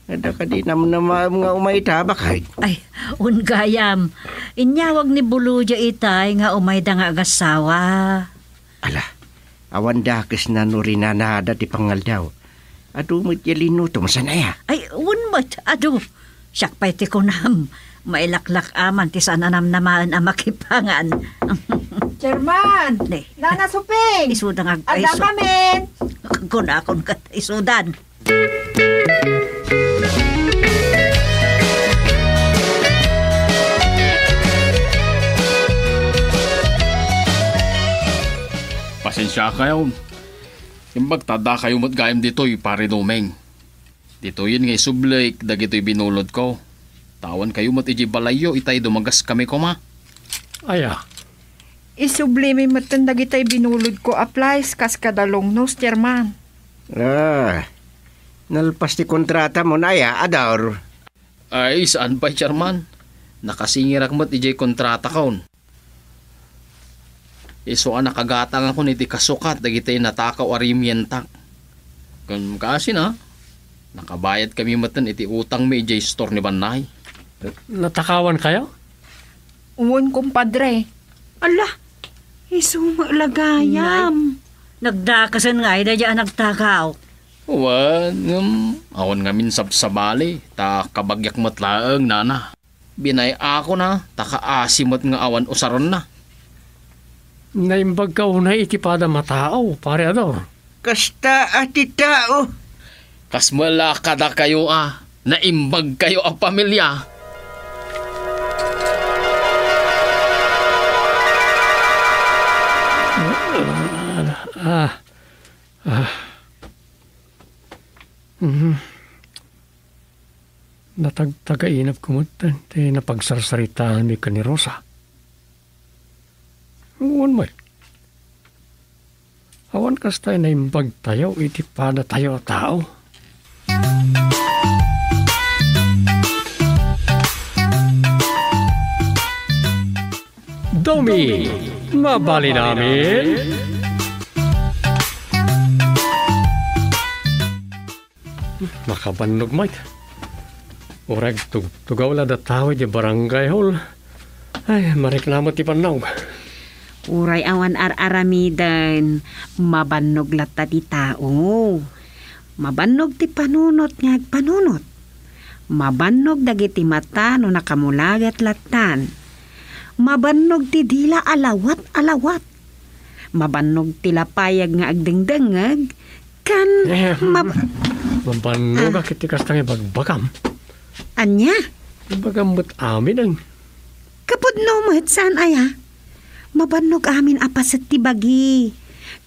Adda kadi namnamaem nga umay ita, baket? Ay, wen gayam. Inyawag ni Buludia itay nga umayda nga agassawa. Ala, awan dakesna no rinanada ti pangaldaw. Adu met diay linutom, saan aya? Ay, wen met, adu. Siak pay ti kunam, mailaklak-aman ti saan a namnamaen a makipangan. Chairman! Ne. Nana Suping! Isuda nga ag-, adda isu-, kamin! Kunakon ket isudan. Siakayo. Imbag ta addakayo met gayam ditoy, Pare Doming. Ditoyen nga isublik dagitoy binulodko. Ta awankayo met idiay balayyo itay dumagas kami koma. Aya? Isublimi metten dagitoy binulodko a flies kas kada long nose, Chairman. Ah, nalpas ti kontratam, aya, Ador? Ay, saan pay, Chairman. Nakasingirak met idiay kontratakon. Isu a nakagatangakon iti kasukat dagiti natakaw a rimientak. Ken kaasina, nakabayadkami metten iti utangmi idiay store ni Bannay. Natakawankayo? Wen, kumpadre. Ala, isu met la gayam. Nay, nagdakasen nga ay daydi a nagtakaw. Wen, ngem awan ngamin sabsabali, ta kabagiak met laeng, nana. Binay-akona, ta kaasi met nga awan usarenna. Naimbagka unay iti pada matao, Pare Ador. Kasta a ti tao. Kas met la kadakayo a naimbagkayo a pamilia. Ah, ah. Mhm. Natagtagainep ko met ti napagsarsaritaanmi ken ni Rosa. Wen met. Awan kasta a naimbagtayo iti padatayo a tao. Domi, mabalin amin? Makabannog met. Uray tugtugaw la dataw iti barangay hall. Ay, mareklamo ti bannog. Uray awan ar-aramiden, mabannog latta ti tao. Mabannog ti panunot nga agpanunot. Mabannog dagiti mata no nakamulaget lattan. Mabannog ti dila a lawat a lawat. Mabannog ti lapayag nga agdengdengngeg, ken Eh, mab- Mabannog Ah. a ket ti kasta nga ibagbagam. Ania? Ibagam met amin ang Kapudno met, saan aya? Mabannog amin a paset ti bagi,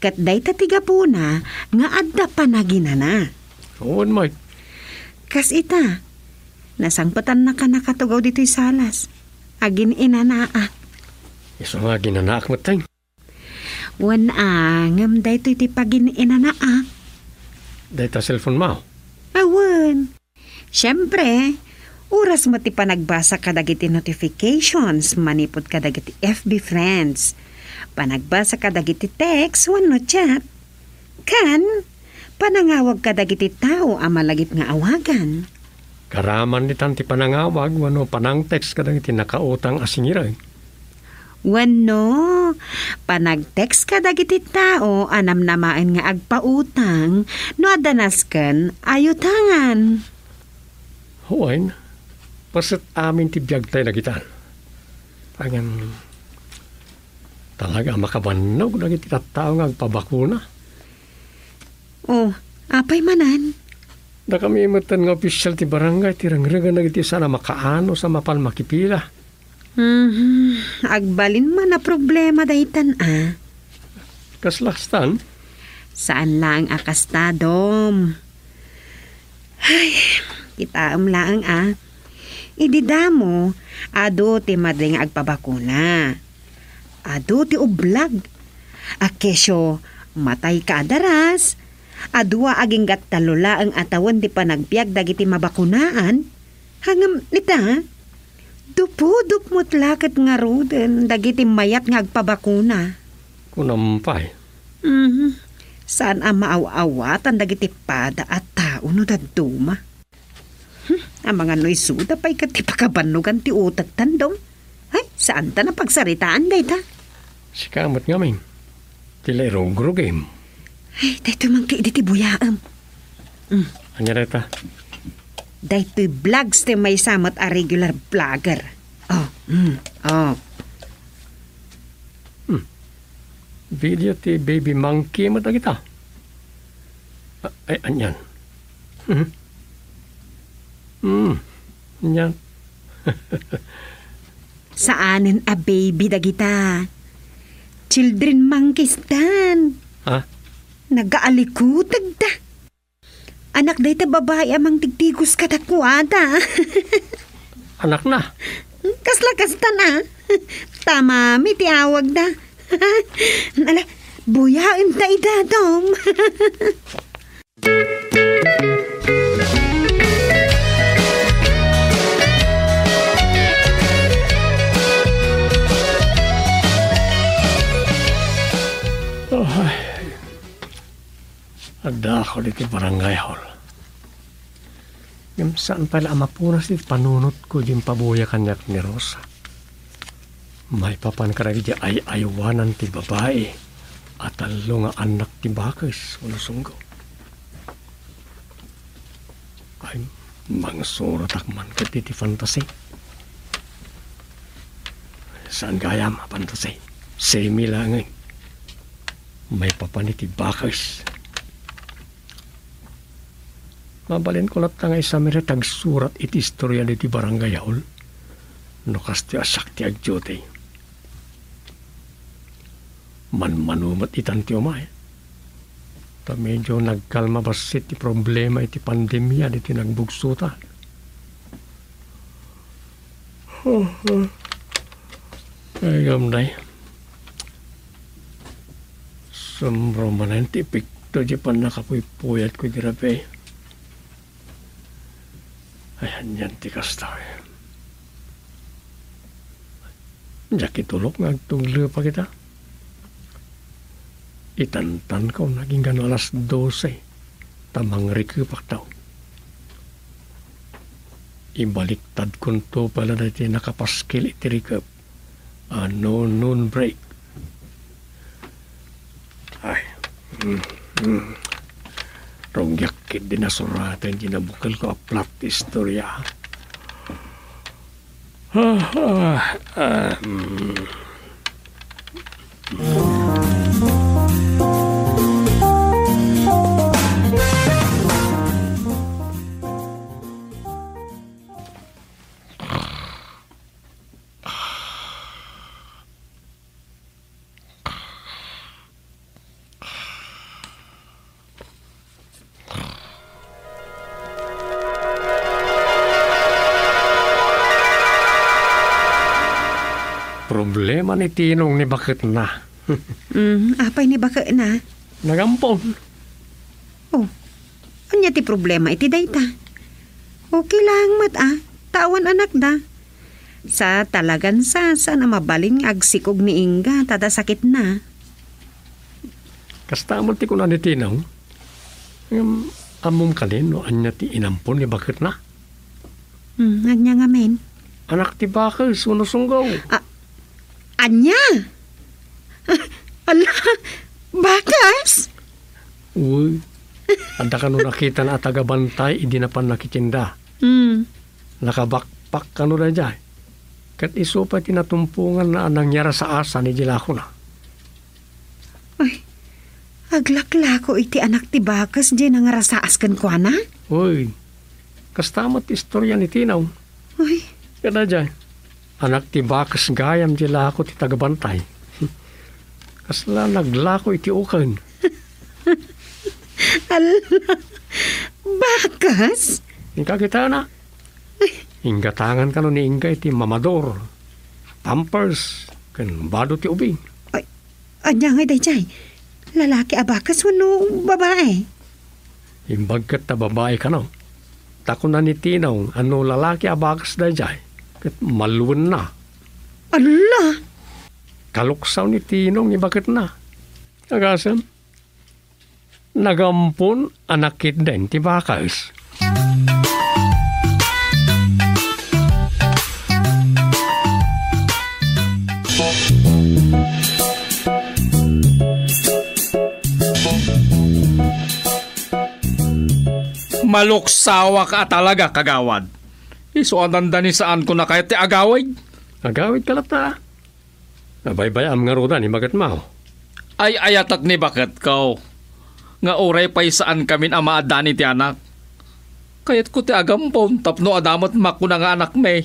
ket dayta ti gapuna nga adda panaginana. Wen met. Kas ita, nasangpetannak a nakatugaw ditoy salas. Agin-inanaak. Isu nga agin-inanaak met, teng. Wen a, ngem daytoy ti pagin-inanaak. Dayta cellphone mo? Awan. Siempre, oras met ti panagbasa kadagiti notifications manipud kadagiti F B friends. Panagbasa kadagiti text wenno chat. Ken, panangawag kadagiti tao a malagip nga awagan. Karaman ditan ti panangawag wenno panang-text kadagiti nakautang a singireg. Wenno, panag-text kadagiti tao a namnamaen nga agpautang no adda nasken a yutangan. Wen, paset amin ti biagtay dagitan. Ngem, talaga a makabannog dagiti tattao nga agpabakuna. Oh, apay manen? Dakami metten nga opisyal ti barangay ti rengrengen dagiti saan a makaanus a mapan makipila. Mhm, agbalin man a problema daytan a. Kasla kastan? Saan laeng a kasta, Dom. Ay, kitaem laeng a. Idi damo, adu ti madi nga agpabakuna. Adu ti ublag. A kesyo, matay ka a daras. Adu a agingga tallo laeng a tawen ti panagbiag dagiti mabakunaan. Ngem ita, dupudop met la ket ngaruden dagiti mayat nga agpabakuna. Kunam pay. Mhm. Saan a maaw-awatan dagiti pada a tao no dadduma. Hmm, amangan no isuda pay ket ti pakabannogan ti utek, tandong. Ay, saan ta napagsaritaan dayta? Sika met ngamin. Ti la irugrugim. Ay, daytoy man ketdi ti buyaem. Mm. Ania dayta? Daytoy vlogs ti maysa met a regular vlogger. Oh, mm, oh. Hmm. Video ti baby monkey met dagita. A-, ay, anian? Mhm. Hmm. Anian? Saanen a baby dagita. Children monkeys dan. Ha? Nagaalikutegda. Anak dayta babai a mangtigtigos kadakuada. Anakna? Kasla kastan a. Tamami ti awagda. Ala, buyaenta i Dadong. Ay. Addaak ditoy barangay hall. Ngem saan pay la a mapunas ti panunotko diay impabuya kaniak ni Rosa. Maipapan kadagiti ay-aywanan ti babai a tallo nga annak ti bakes wenno sunggo. Ay, mangsuratak man ket iti fantasy. Saan gayam a fantasy? Semi laeng. Maipapan iti bakes. Mabalinko latta nga isu met ti agsurat iti istorya ditoy barangay hall. No kastoy a siak ti agduty. Manmano met itan ti umay. Ta medyo nagkalma bassit ti problema iti pandemia ditoy nagbugsota. Ay, gamday. Sumro manen ti epekto diay pannakapuypuyatko iti rabii. Ay, anian ti kasta. Diak itulok nga agtuglepak ita. Itantanko, nagingga no alas dose, ta mangrikepakto. Ibaliktadkonto pay la daytoy nakapaskil iti rikep a no noon break. Ay. Mm, mm. Rugiak ketdi nasuratan diay nabukelko a plot ti istorya. Ah, ah, ah, mm. Problema ni Tinong ni baketna. Mm, apay ni baketna? Nagampon. Oh, ania ti problema iti dayta? Okay lang met a, ta awan anakda. Sa talagan sa, saan a mabalin nga agsikog ni Inga ta da sakitna. Kasta met ti kuna ni Tinong. Ngem, ammom kadi no ania ti inampon ni baketna? Hmm, ania ngamin? Anak ti bakes wenno sunggo. A-, ania? Ala, bakes? Uy, adda kano nakitana a tagabantay idi napan nakitinda. Hmm. Nakabakpak kano daydiay. Ket isu pay ti natumponganna a nangyarasaasan iti lakona. Ay, aglaklako iti anak ti bakes diay nangarasaas kenkuana? Uy, kasta met ti istorya ni Tinong. Uy. Kadaydiay, anak ti bakes gayam ti lako ti tagabantay. Kasla naglako iti uken. Ala, bakes? Inka kitana. Ay. Inggatangan kano ni Inga iti mamador, pampers, ken bado ti ubing. Ay, ania ngay daydiay? Lalaki a bakes wenno babae? Imbag ket ta babae kano. Ta kuna ni Tinong a no lalaki a bakes daydiay, ket malwenna. Ala! Kaluksaw ni Tinong ni baketna. Agasem, nagampon a nakitden ti bakes. Maluksawak a talaga, kagawad. Isu a dandani saanko na kayat ti agawid. Agawid ka latta. Nabaybay-am ngaruden ni baketmo. Ay-ayatek ni baketko nga uray pay saankamin a maaddaan iti anak. Kayatko ti agampon tapno adda met makuna nga anakmi.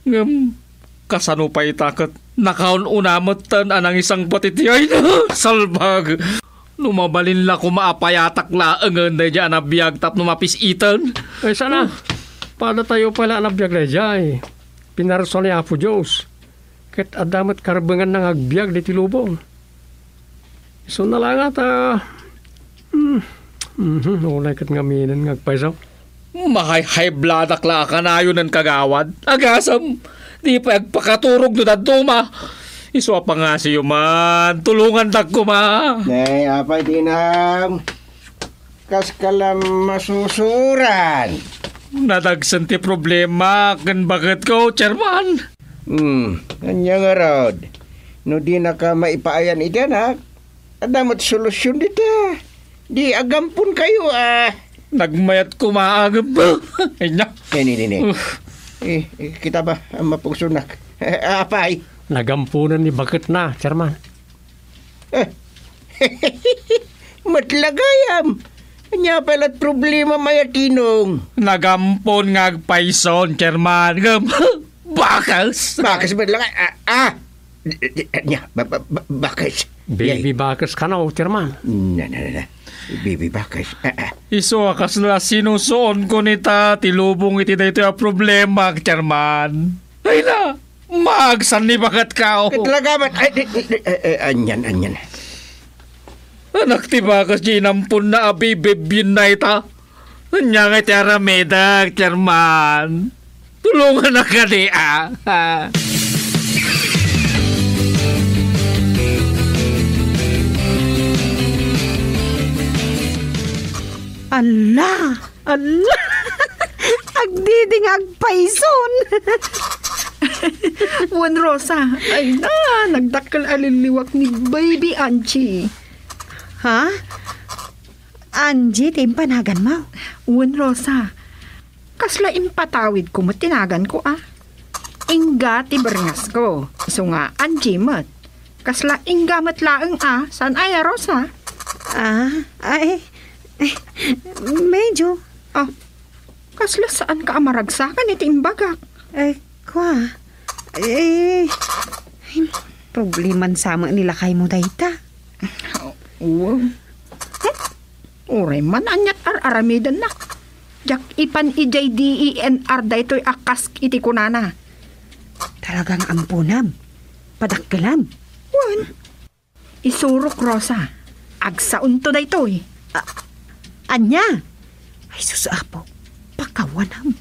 Ngem kasano pay ita ket nakaun-una metten a nangisangpet iti ayna? Salbag! No mabalin la koma a payatak laengen daydiay a nabiag tapno mapis-iten. Ay, sana. Oh. Padatayo pay la a nabiag daydiay. Pinarsuan ni Apo Dios. Ket adda met karbenganna nga agbiag ditoy lubong. Isuna la nga ta, hmm, mhm, unay ket ngaminen nga agpayso. Mahayhaybladak la a kanayonen, kagawad. Agasem, di pay agpakaturog no dadduma. Isu a pangasiyo man, tulongandak koma. Nay, apay, Tinang? Kaskala masusuran? Nadagsen ti problema ken baketko, Chairman. Hmm, ania ngarud? No dinaka maipaayan iti anak, adda met solusion dita. Di agamponkayo, a. Nagmayat koma agem. Ania? Nini, nini. Uf. Eh, eh, kita ba, ang mapungsunak? Apay? Nagamponan ni baketna, Chairman. Eh. Met la gayam. Ania pay la't problema, Maya Tinong? Nagampon nga agpayson, Chairman. Ngem, bakes. Bakes met la nga, ah, ah. Ania, ba-, ba-, ba-, bakes. Baby bakes kano, Chairman. Na, na, na, na. Baby bakes. Ah, ah. Isu a kasla sinusuonko nita ti lubong iti daytoy a problema, Chairman. Ay na, maagsan ni baketko. Ket la gabat. Ay, di, di, di, eh, eh, anian, anian. Anak ti bakes ti inamponna a baby bienna ita. Ania nga iti aramidek, Chairman? Tulonganak kadi, a. Ala! Ala! Agdidi nga agpayson! Wen, Rosa, ay na, nagdakkel a lilliwak ni Baby Angie. Ha? Angie ti impanaganmo? Wen, Rosa. Kasla impatawidko met ti naganko, a. Inga ti berngasko, isu nga Angie met. Kasla inga met laeng, a, saan aya, Rosa? Ah, ay, eh, medyo. Ah, kasla saanka a maragsakan iti imbagak? Eh, kua, eh, ay, probleman sa met ni lakaymo dayta. Wow. Uray man ania't ar-aramidenna. Diak ipan idiay D E N R daytoy a kas iti kunana. Talaga nga amponam. Padakkelam. Wen. Isurok, Rosa. Agsaonto daytoy. A-, ania? Ay, sus, Apo. Pakawanam.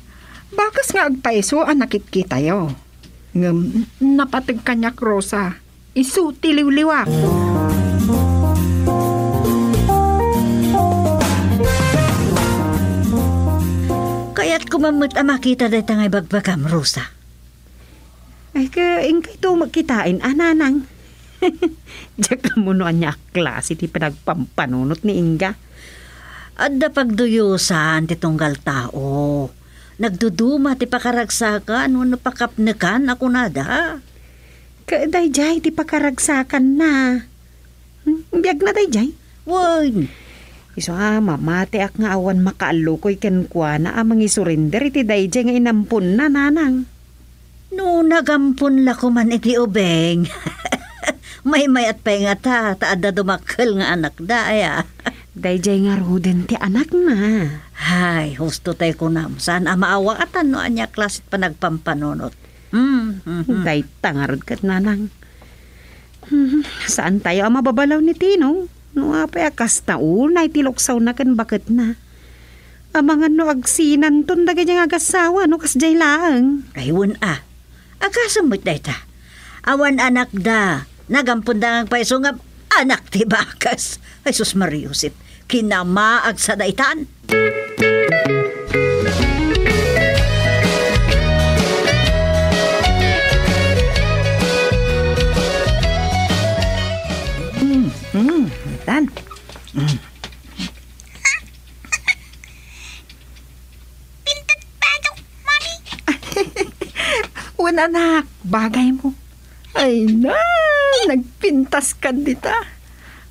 Bakes nga agpayso a nakitkitayo. Ngem napateg kaniak, Rosa. Isu ti liwliwak. Kayatko man met a makita dayta nga ibagbagam, Rosa. Ay, ka, inkayto met kitaen, a, nanang. Diak ammo no ania a klase ti panagpampanunot ni Inga. Adda pagduyosan ti tunggal tao. Nagduduma ti pakaragsakan wenno pakapnekan a kunada. Ka, daydiay ti pakaragsakanna. Hmm, biagna daydiay? Wen. Isu a, mamatiak nga awan makaallukoy kenkuana a mangisurinder iti daydiay nga inamponna, nanang. No nagampon la koman iti ubing. Maymayat pay ngata, ta adda dumakkel nga anakda, aya. Daydiay ngaruden ti anakna. Hay, husto tay kunam, saan a maawatan no ania klasit panagpampanunot. Hmm, hmm, hmm. Dayta ngarud ket, nanang. Hmm, saan tayo a mababalaw ni Tino? No apay a kasta unay ti luksawna ken baketna. Amangan no agsinanton dagiti nga agassawa no kasdiay laeng. Ay, wen a. Agasem met dayta. Awan anakda. Nagamponda nga agpayso nga anak ti bakes. Ay, sus, Maria Josep. Kinamaag sa daytan. Mm, mm, tan. Mm. Pintat batok, Mami. Wen, anak, bagay mo. Ay na, nagpintas ka dita.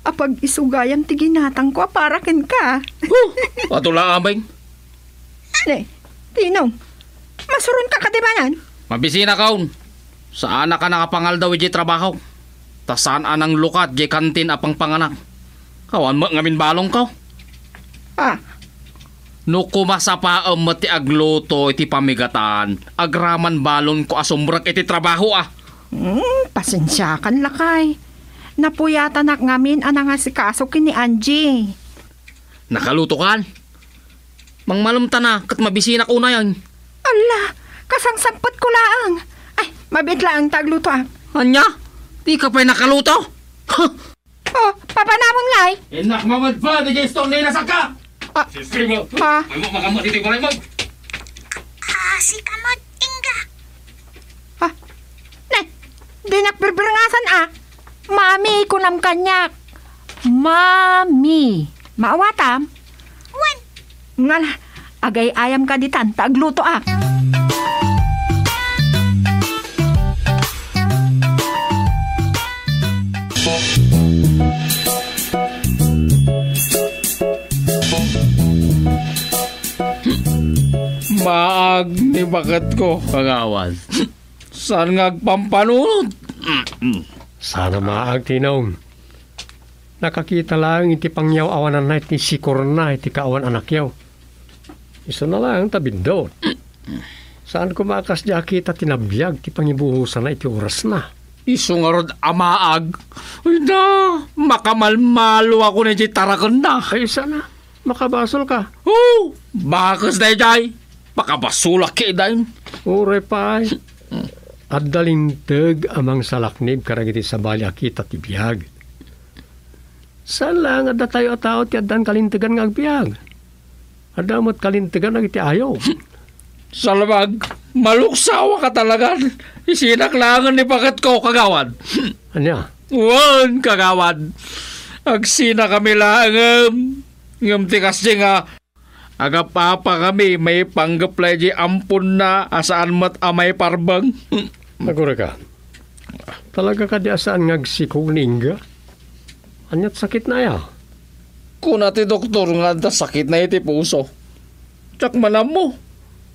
Apag-isu gayam ti ginatangko a para kenka. Huh, ato la, amay. Ne, Tino, masuron ka kadi manen? Mabisina kaon. Saan a ka nakapangaldaw idiay trabaho. Ta saan a nanglukat diay kantin a pangpanganak. Awan met ngamin balonko. Ah. No kumasapaem met ti agluto iti pamigatan, agraman balonko a sumrek iti trabaho, ah. Hmm, pasensiakan, lakay. Napuyatanak ngamin a nangasikaso ken ni Angie. Nakalutokan? Mangmalemtana ket mabisinak unayen. Alla, kasangsampetko laeng. Ay, mabiit laeng ta aglutoak. Ania? Dika pay nakaluto? Huh! Oh, papanamon ngay? Innak mamad pa, di jay store na inasaka! Ah. Sisimo! Ah. Ay mo, makamot iti balay mo! Ah, sika met, Inga. Ah, ne, dinak birbirngasan, ah. Mami, kunam kaniak. Mami. Maawatam? Wen. Ngala, agay-ayam ka ditan, ta aglutoak. Maag ni baketko, kagawad. Saan nga agpampanunot? Saan a maag, Tinong. Nakakita laeng iti pangyaw-awananna iti sikorna iti kaawan anakyo. Isuna laeng ta biddut. Saan koma a kasdi a kita ti nabiag ti pangibuhosana iti orasna. Isu ngarud a maag. Ay na, makamalmalo ako na iti tarakenna. Ay, sana. Makabasolka. Oh, bakes daydiay. Makabasolak kay dayn. Uray pay. Adda linteg a mangsalaknib kadagiti sabali a kita ti biag. Saan laeng adda tayo a tao ti addan kalintegan nga agbiag. Adda met kalintegan dagiti ayo. Salbag, maluksawa ka talaga. Isinak laengen ni baketko, kagawad. Ania? Wen, kagawad. Agsinakami laengem. Ngem ti kasdi nga agap-apa kami maipanggep la iti amponna a saan met a maiparbeng. Agurayka. Talaga kadi a saan nga agsikog ni Inga? Aniat sakitna aya? Kuna ti doktor nga adda sakitna iti puso. Diak man ammo.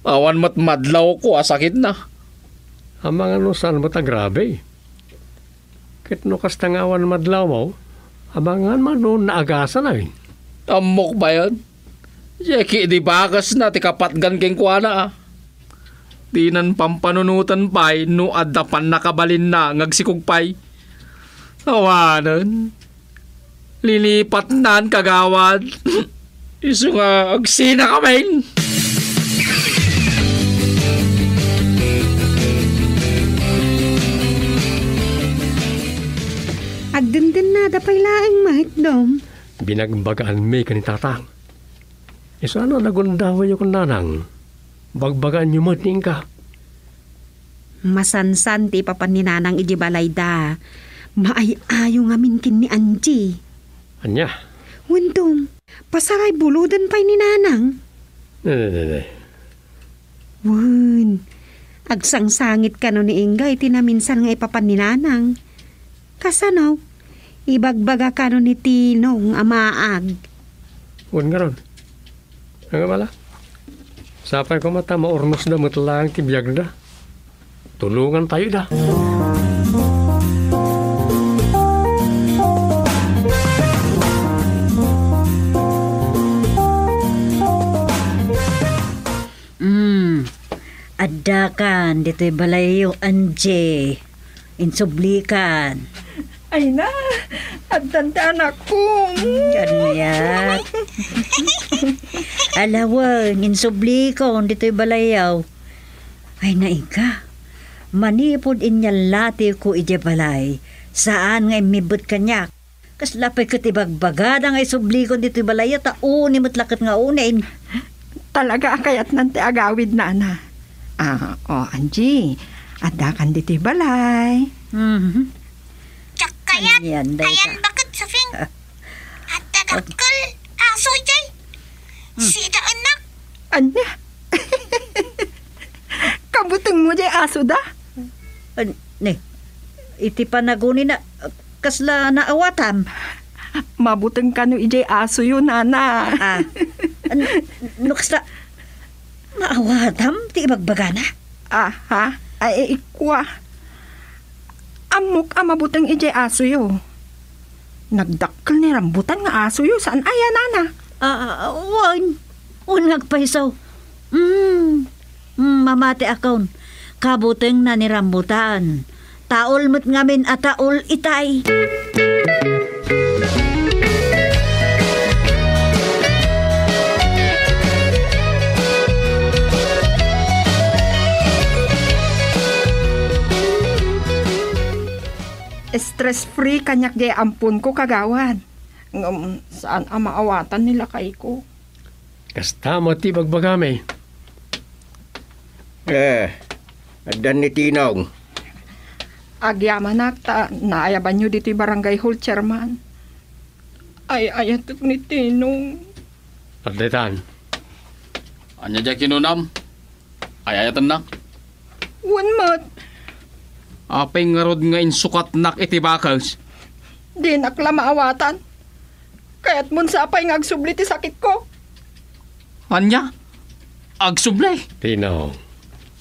Awan met madlawko a sakitna. Amangan no saan met agrabe. Ket no kasta nga awan madlawmo, amangan man no naagasan ay. Ammok bayan. Diay kidi bakesna ti kapatgan kenkuana, a. Dinan pampanunoten pay no adda pannakabalinna nga agsikog pay. Awanen. Lilipatnan, kagawad. Isu nga agsinakamin. Agdendennada pay laeng met, Dom. Binagbagaanmi ken ni Tatang. Isuna a nagundawayyo ken Nanang. Bagbagaanyo met ni Inga. Masansan ti ipapan ni Nanang iti balayda. Maay-ayo ngamin ken ni Angie. Ania? Wen, Dom, pasaray buloden pay ni Nanang. Ne, ne, ne, ne. Wen, agsangsangit kano ni Inga iti naminsan nga ipapan ni Nanang. Kasano? Ibagbaga kano ni Tinong a maag. Wen ngarud. Nga bala? Sapay koma ta maurnosda met laeng ti biagda. Tulongantayo ida. Mm. Addakan ditoy balayyo, Angie. Insublikan. Ay na, addan ti anakko. Kaniak. Alawen, insublikon ditoy balayyo. Ay na, Inga. Manipud inyallatiko idiay balay, saan nga immibbet kaniak. Kasla pay ket ibagbagada nga isublikon ditoy balayyo, ta uni met la ket nga unin. Talaga a kayatnan ti agawid, Nana. Ah, o, Angie, addakan ditoy balay. Mhm. Diak kayat. Ania, dayta? Ayan, bakit, Sofing? Ah. Adda dakkel aso idiay. Hmm. Sida, anak. Ania? Kabutengmo diay asoda? An-, ne, iti panagunina, kasla naawatam? Mabuteng kano idiay asoyo, Nana. Ah, an-, no kasla, maawatam ti ibagbagana? Aha, ay, ikwa. Ammok a mabuteng idiay asoyo. Nagdakkel ni rambutan nga asoyo, saan aya, nana? Ah, wen. Wen nga agpayso. Mm. Mm, mamati akon. Kabutengna ni rambutan. Taol met ngamin a taol itay. Stress-free kaniak jay amponko, kagawad. Ngem saan a maawatan ni lakayko. Kasta met ti bagbagami. Eh, adda ni Tinong. Agyamanak ta naayabanyo ditoy barangay hall, chairman. Ay-ayatek ni Tinong. Adda itan. Ania diay kinunam? Ay-ayatennak? Wen met. Apay ngarud nga insukatnak iti bakes? Dinak la maawatan. Kayatmon sapay nga agsubli ti sakitko? Ania? Agsubli? Tinong,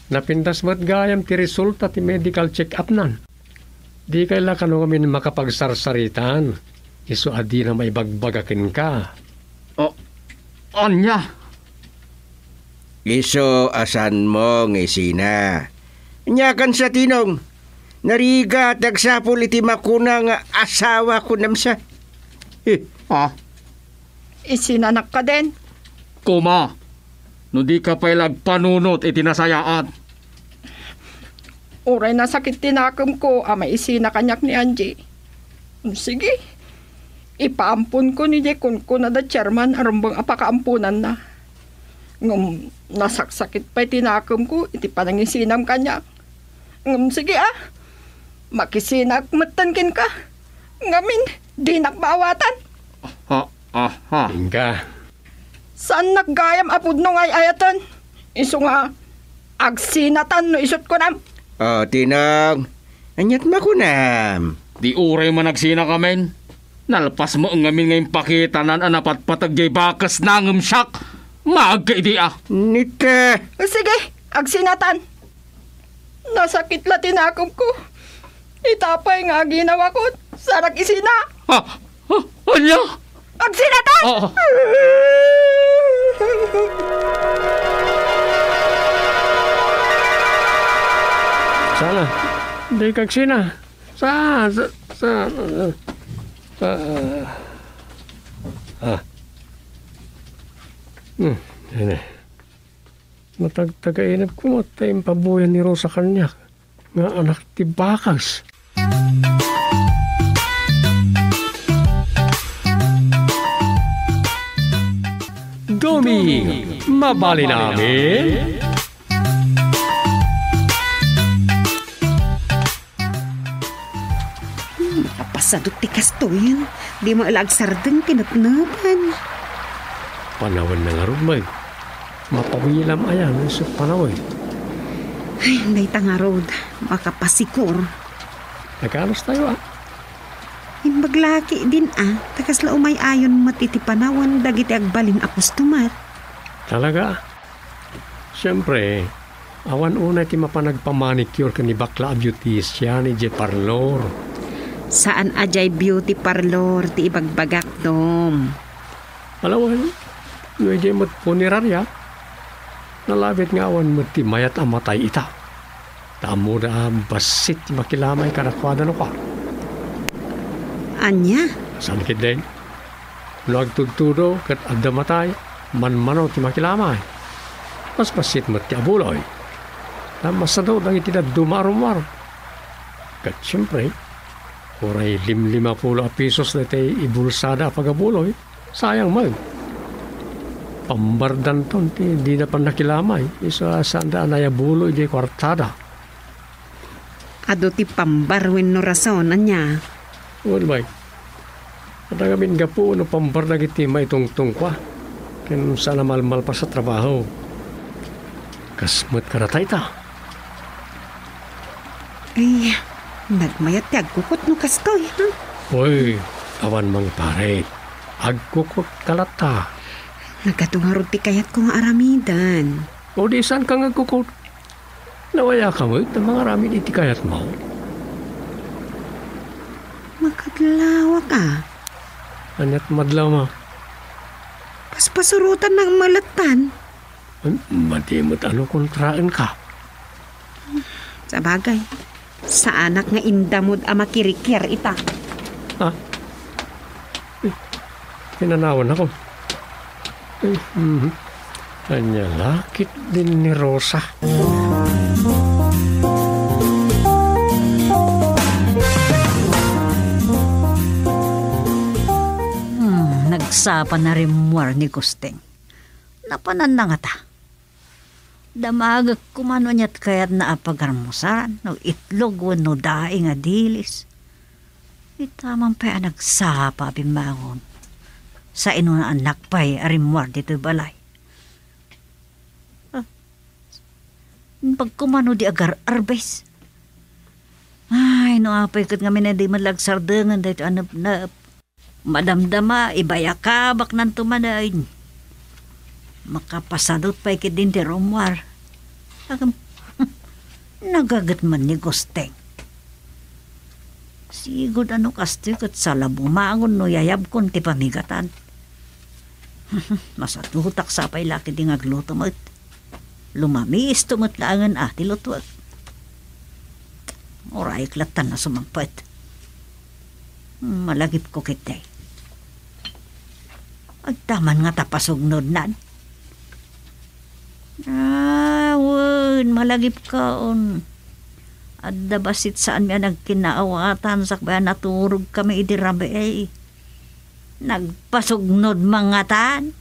napintas met gayam ti resulta ti medical check-upnan. Dikay la kano ngamin makapagsarsaritan, isu a dina maibagbaga kenka. O, ania? Isu a saanmo nga isina. Ania kansa, Tinong? Narigat ti agsapul iti makuna nga asawa, kunam sa. Eh. Ah? Isinanak kadin? Koma, no dika pay la agpanunot iti nasayaat. Uray nasakit ti nakemko a maisina kaniak ni Angie. Sige, ipaamponko ni diay kunkuna da chairman a rumbeng a pakaamponanna. Ngem nasaksakit pay ti nakemko iti panangisinam kaniak. Ngem sige a, makisinak metten kenka. Ngamin, dinak maawatan. Ha, aha. Inka. Saannak gayam a pudno nga ay-ayaten. Isu nga, agsinatan no isut' kunam. O, Tinong, aniat makunam? Di uray man agsinakamin. Nalpas met ngamin nga impakitanan a napatpateg jay bakes na ngem siak. Maagka idi a. Nita. Sige, agsinatan. Nasakit la ti nakemko. Ita pay nga aginawakon, saanak isina. Ha? Ha? Ania? Agsinatan! Oo. Sana, di kagsina. Sa, sa, sa, sa, ah. Hmm, ania. Matagtagainep koma ta impabuyan ni Rosa kaniak nga anak ti bakes. Doming, mabalin amin? Hmm, makapasadot ti kastoyen. Di met la agsardeng ti nepnepen. Panawen na ngarud, May. Mapawilam aya no isu panawen? Ay, dayta ngarud, makapasikor. Nagkanos tayo, ah? Imbag laki din, ah, ta kasla umay-ayon met iti panawen dagiti agbalin a customer. Talaga? Siempre, awan unay ti mapan agpamanicure ken ni bakla a beautician idiay parlor. Saan a diay beauty parlor ti ibagbagak, Dom. Alawen, no idiay met punerarya, nalabit nga awan met ti mayat a matay ita. Ta ammoda a bassit ti makilamay kadakuada no kua. Ania? Saan ketdin? No agtudtudo ket adda matay, manmano ti makilamay. Basbassit met ti abuloy. Ta masado dagiti dadduma a rummuar. Ket siempre, uray limlimapulo a pisos daytoy ibulsada a pagabuloy, sayang met. Pambardanton ti dida pannakilamay, isu a saanda a nayabuloy diay kuartada. Adu ti pambar wenno rason, ania? Wen, May. Adda ngamin gapu no pambar dagiti maitungtong kua, ken saan a malmalpas a trabaho. Kas met kadata ita. Ay, nagmayat ti agkukot no kastoy, ha? Uy, awan mangiparit. Agkukot ka latta. Nagadu ngarud ti kayatko nga aramiden. O di saan ka nga agkukot? Nawaya ka met a mangaramid iti kayatmo? Makadlawak a. Aniat madlaw, ma? Paspasurotan na nga malettan. Ay, madi met a no kontraenka. Sabagay, saanak nga indamod a makirikiar ita. Ah? Eh, pinanawan ako. Eh, mhm. Ania la ketdin ni Rosa? Hmm, nagsapa na rimmuar ni Gusteng. Napananna ngata. Damagek koma no aniat kayatna a pagarmusaran, no itlog wenno daing a dilis. Ita man pay a nagsapa a bimmangon. Sainonaan pay a rimmuar ditoy balay. Ah, imbag koma no di agar-arbes. Ay, no apay ket ngamin a di met la agsardengen daytoy a nepnep. Madamdama, ibayakabaknanto manen. Makapasadut pay ketdin ti rummuar. Agam, nagaget man ni Gusteng. Sigud a no kastoy ket sala bumangon no yayabkon ti pamigatan. Masadutak sapay la ketdi nga agluto met. Lumamiisto met laengen a ti lutuek. Urayek lattan a sumangpet. Malagipko ketdi. Adda man ngata pasugnodnan. Ah, wen, malagipkon. Adda bassit saanmi a nagkinaawatan sakbay a naturogkami idi rabii. Nagpasugnod man ngatan.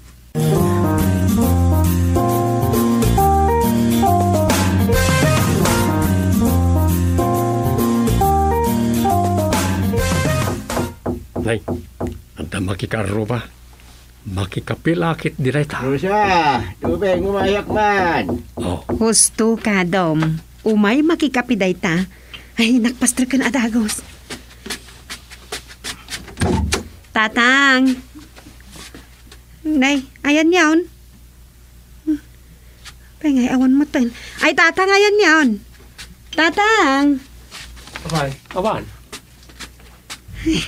Nay, adda makikarruba. Makikape la ketdi dayta. Rosa, tubig, umayak man. Oh. Husto ka, Dom. Umay makikape dayta. Ay, nakpastreken a dagus. Tatang! Nay, ayan yaon. Pengay, awan mo ten. Ay, Tatang, ayan yaon. Tatang! Abay, awan. Ay.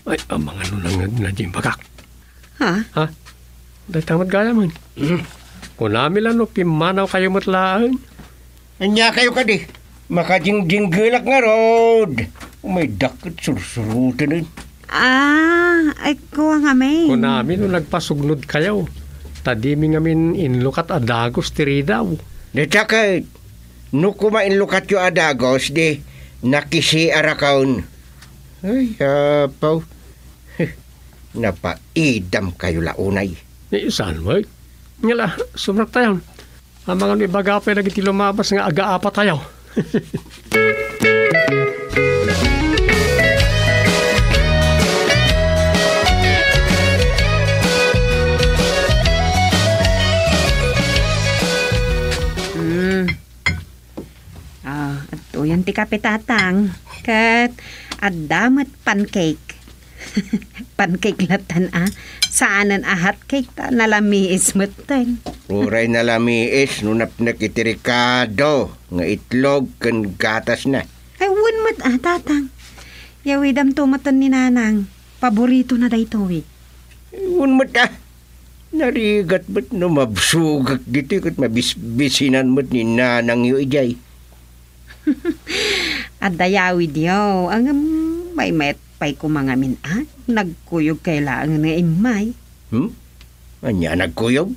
Ay, amang ano lang na, na di bagak. Ha? Ha? Dayta met gayam. Kunami la no pimmanaw kayo met laeng. Ania kayo kadi? Makajingdinggelak ngarud. Umay dakket sursuruten. Ah, ay, kua ngamin. Kunami no nagpasugnod kayo. Ta dimi ngamin inlukat a dagus ti ridaw. Dita ket, no kuma inlukatyo a dagus, di nakisiarakon. Ay, apaw. Napaidam kayo la unay. Ni saan, wey? Ngala, sumrak tayo. Amangan ibaga pay dagiti lumabas nga agaapa tayo. Mm. Ah, adtoyen ti kape, Tatang. Ket adda met pancake. Pancake lattan a. Saanen a hot cake ta nalamiis metten. Uray nalamiis no napnek iti rikado nga itlog ken gatasna. Ay, wen met a, Tatang. Yawidamto metten ni Nanang. Paboritona daytoy. Wen met a. Narigat met no mabsogak ditoy ket mabisbisinan met ni nanangyo idiay. Adda yawidyo, ngem maymayat pay koma ngamin a nagkuyogkayo laengen nga immay. Hmm? Ania a nagkuyog?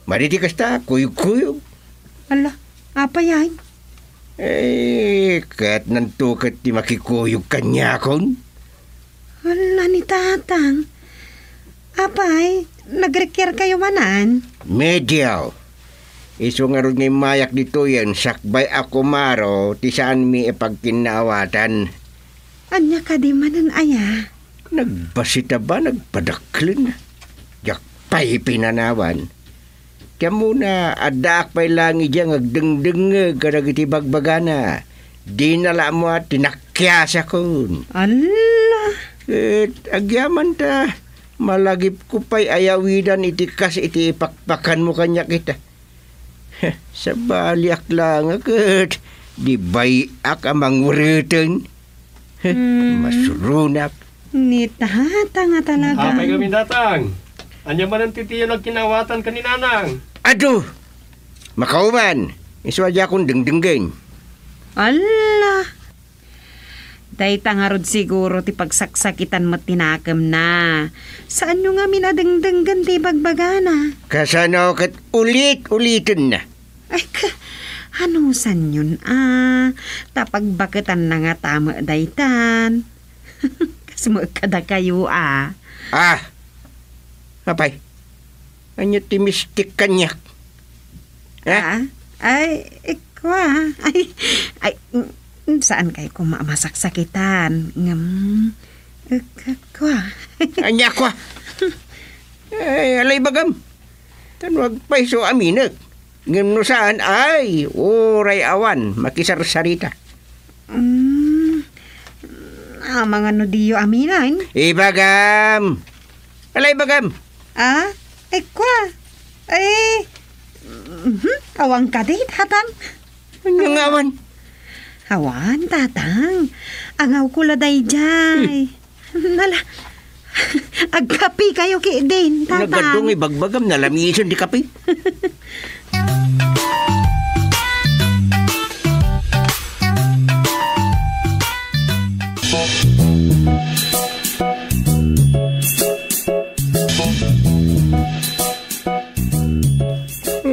Madi ti kasta, kuyogkuyog. Ala, apay ay? Eh, kayatnanto ket ti makikuyog kaniakon. Ala ni Tatang. Apay, nagrikiarkayo manen? Medio. Isu ngarud nga immayak ditoyen sakbay a kumaro ti saanmi a pagkinnaawatan. Ania kadi manen aya? Nagbassit a ba, nagpadakkel. Diak pay pinanawan. Ti ammona, addaak pay laeng idiay nga agdengdengngeg kadagiti bagbagana. Dina la ammo a tinakkiasakon. Alla! Ket agyaman ta, malagipko pay a yawidan iti kas iti ipakpakanmo kaniak ita. Sabaliak laeng a ket di bay-ak a mangureten. Hmm. Masuronak. Ni Tatang a talaga. Apay kami, Tatang? Ania manen ti diyo nagkinawatan ken ni Nanang? Adu! Makauman, isu a diakon dengdenggen. Alla! Dayta ngarud siguro ti pagsaksakitan met ti nakemna. Saanyo ngamin a dengdenggen ti ibagbagana? Kasano ket ulit-ulitenna? Ay, ka-, anusanyon a, ta pagbaketanna ngata met daytan. Kas met kadakayo a. Ah! Apay, ania ti mistik kaniak? Eh? Ah? Ay, ikwa. Ay, ay, mm, saan kay koma a masaksakitan? Ngem, ik-, ikwa. Ania kwa? Ay, alay bagam. Tano agpayso aminek. Ngem no saan, ay, uray awan makisarsarita. Mm, amangan no diyo aminen? Ibagam! Ala, ibagam! Ah? Ay, kwa? Ay, mhm, awan kadi, Tatang? Ania nga awan? Awan, Tatang. Angawko la daydiay. Hmm. Nala, agkape kayo ki din, Tatang. Nagadong ibagbagam, nalamisen di kape.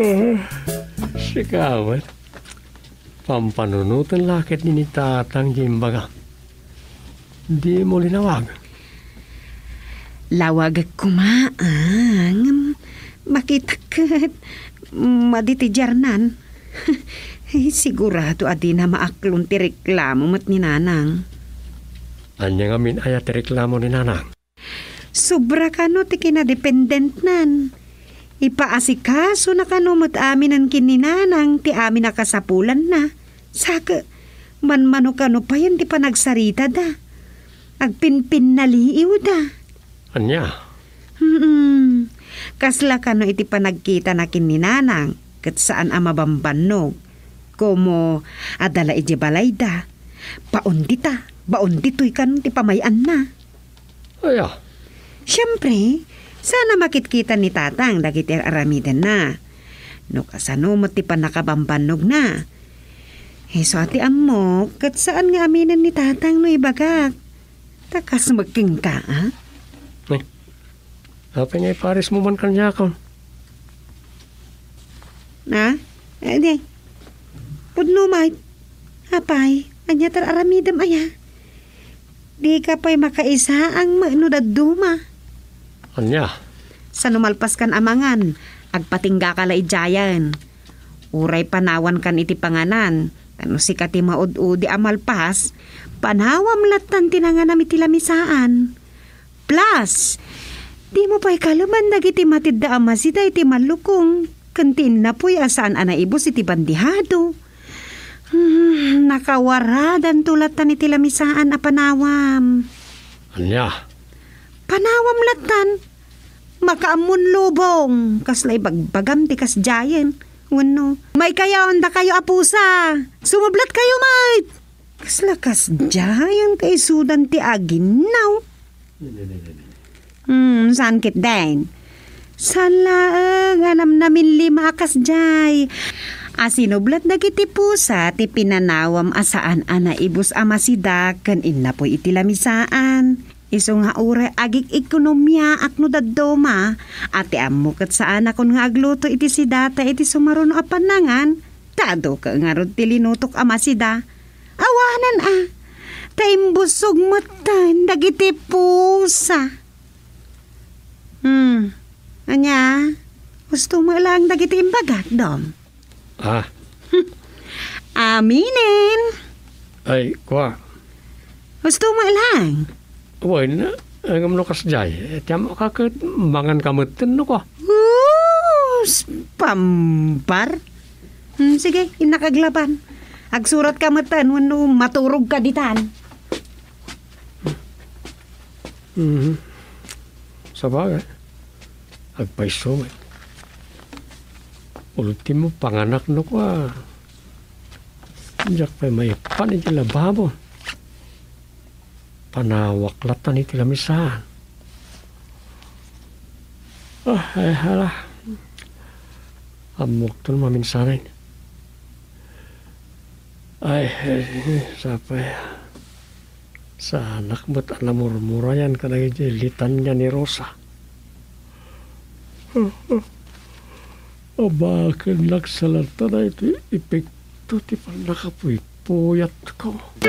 Ah, sika met. Pampanunoten la ket ni Tatang ti imbaga. Dimo linawag? Lawagek koma, ah, ngem makitak ket madi ti diarnan. Ay, sigurado a dina maaklon ti reklamo met ni Nanang. Ania ngamin aya ti reklamo ni Nanang? Sobra kano ti kinadependentnan. Ipaasikasona kano met aminen ken ni Nanang ti amin a kasapulanna. Saka, manmano kano payen ti panagsaritada. Agpinpinnaliiwda. Ania? Hmm, kasla kano iti panagkitana ken ni Nanang, ket saan a mabambannog. Komo, adda la idiay balayda. Baon dita, baon ditoy kano ti pamay-anna. Aya? Siempre, saan a makitkita ni Tatang dagiti ar-aramidenna. No kasano met ti pannakabambannogna. Isu a ti ammok, ket saan nga aminen ni Tatang no ibagak. Ta kas met kenka, a? Ay, apay nga iparismo man kaniakon? Na? Eh, di. Pudno met. Apay, ania ti ar-aramidem aya? Dika pay makaisaang met no dadduma. Ania? Sano malpaskan a mangan, agpatinggaka la idiayen. Uray panawankan iti panganan, ta no sika ti maud-udi a malpas, panawam lattan ti nanganam iti lamisaan. Plus, dimo pay kalemen dagiti matedda a masida iti mallukong ken ti innapuy a saan a naibus iti bandihado. Hmm, nakawaradanto lattan iti lamisaan a panawam. Ania? Panawam lattan. Makaammon lubong. Kasla ibagbagam ti kasdiayen. Wenno, maikayaon dakayo a pusa. Sumublatkayo met. Kasla kasdiayen kaisudan ti aginnaw. Hmm, saan ketdin? Saan laeng a namnamin lima a kasdiay. A sinublat dagiti pusa ti pinanawam a saan a naibus a masida ken innapuy iti lamisaan. Isu nga uray agik-ekonomiaak no dadduma, a ti ammo ket saanakon nga agluto iti sidata iti sumaruno a pannangan, ta adu ket ngarud ti linutok a masida. Awanen a, ta imbussog metten dagiti pusa. Hmm, ania? Husto met laeng dagiti imbagak, Dom? Ah. Aminen. Ay, kwa. Husto met laeng. Wen, ay, ngem no kasdiay, ti ammoka ket manganka metten no kwa. Us, pambar. Hmm, sige, innak aglaban. Agsuratka metten wenno maturogka ditan. Mhm. Sabagay, agpayso met. Ultimo, panganak no kwa. Diak pay maipan iti lababo. Panawak latan iti lamisaan. Ah, ay, hala. Ammokton maminsanen. Ay, ay, sapay. Saanak met a namurmurayan kadagiti litania ni Rosa. Abaken nagsalanta daytoy epekto ti pannakapuypuyatko.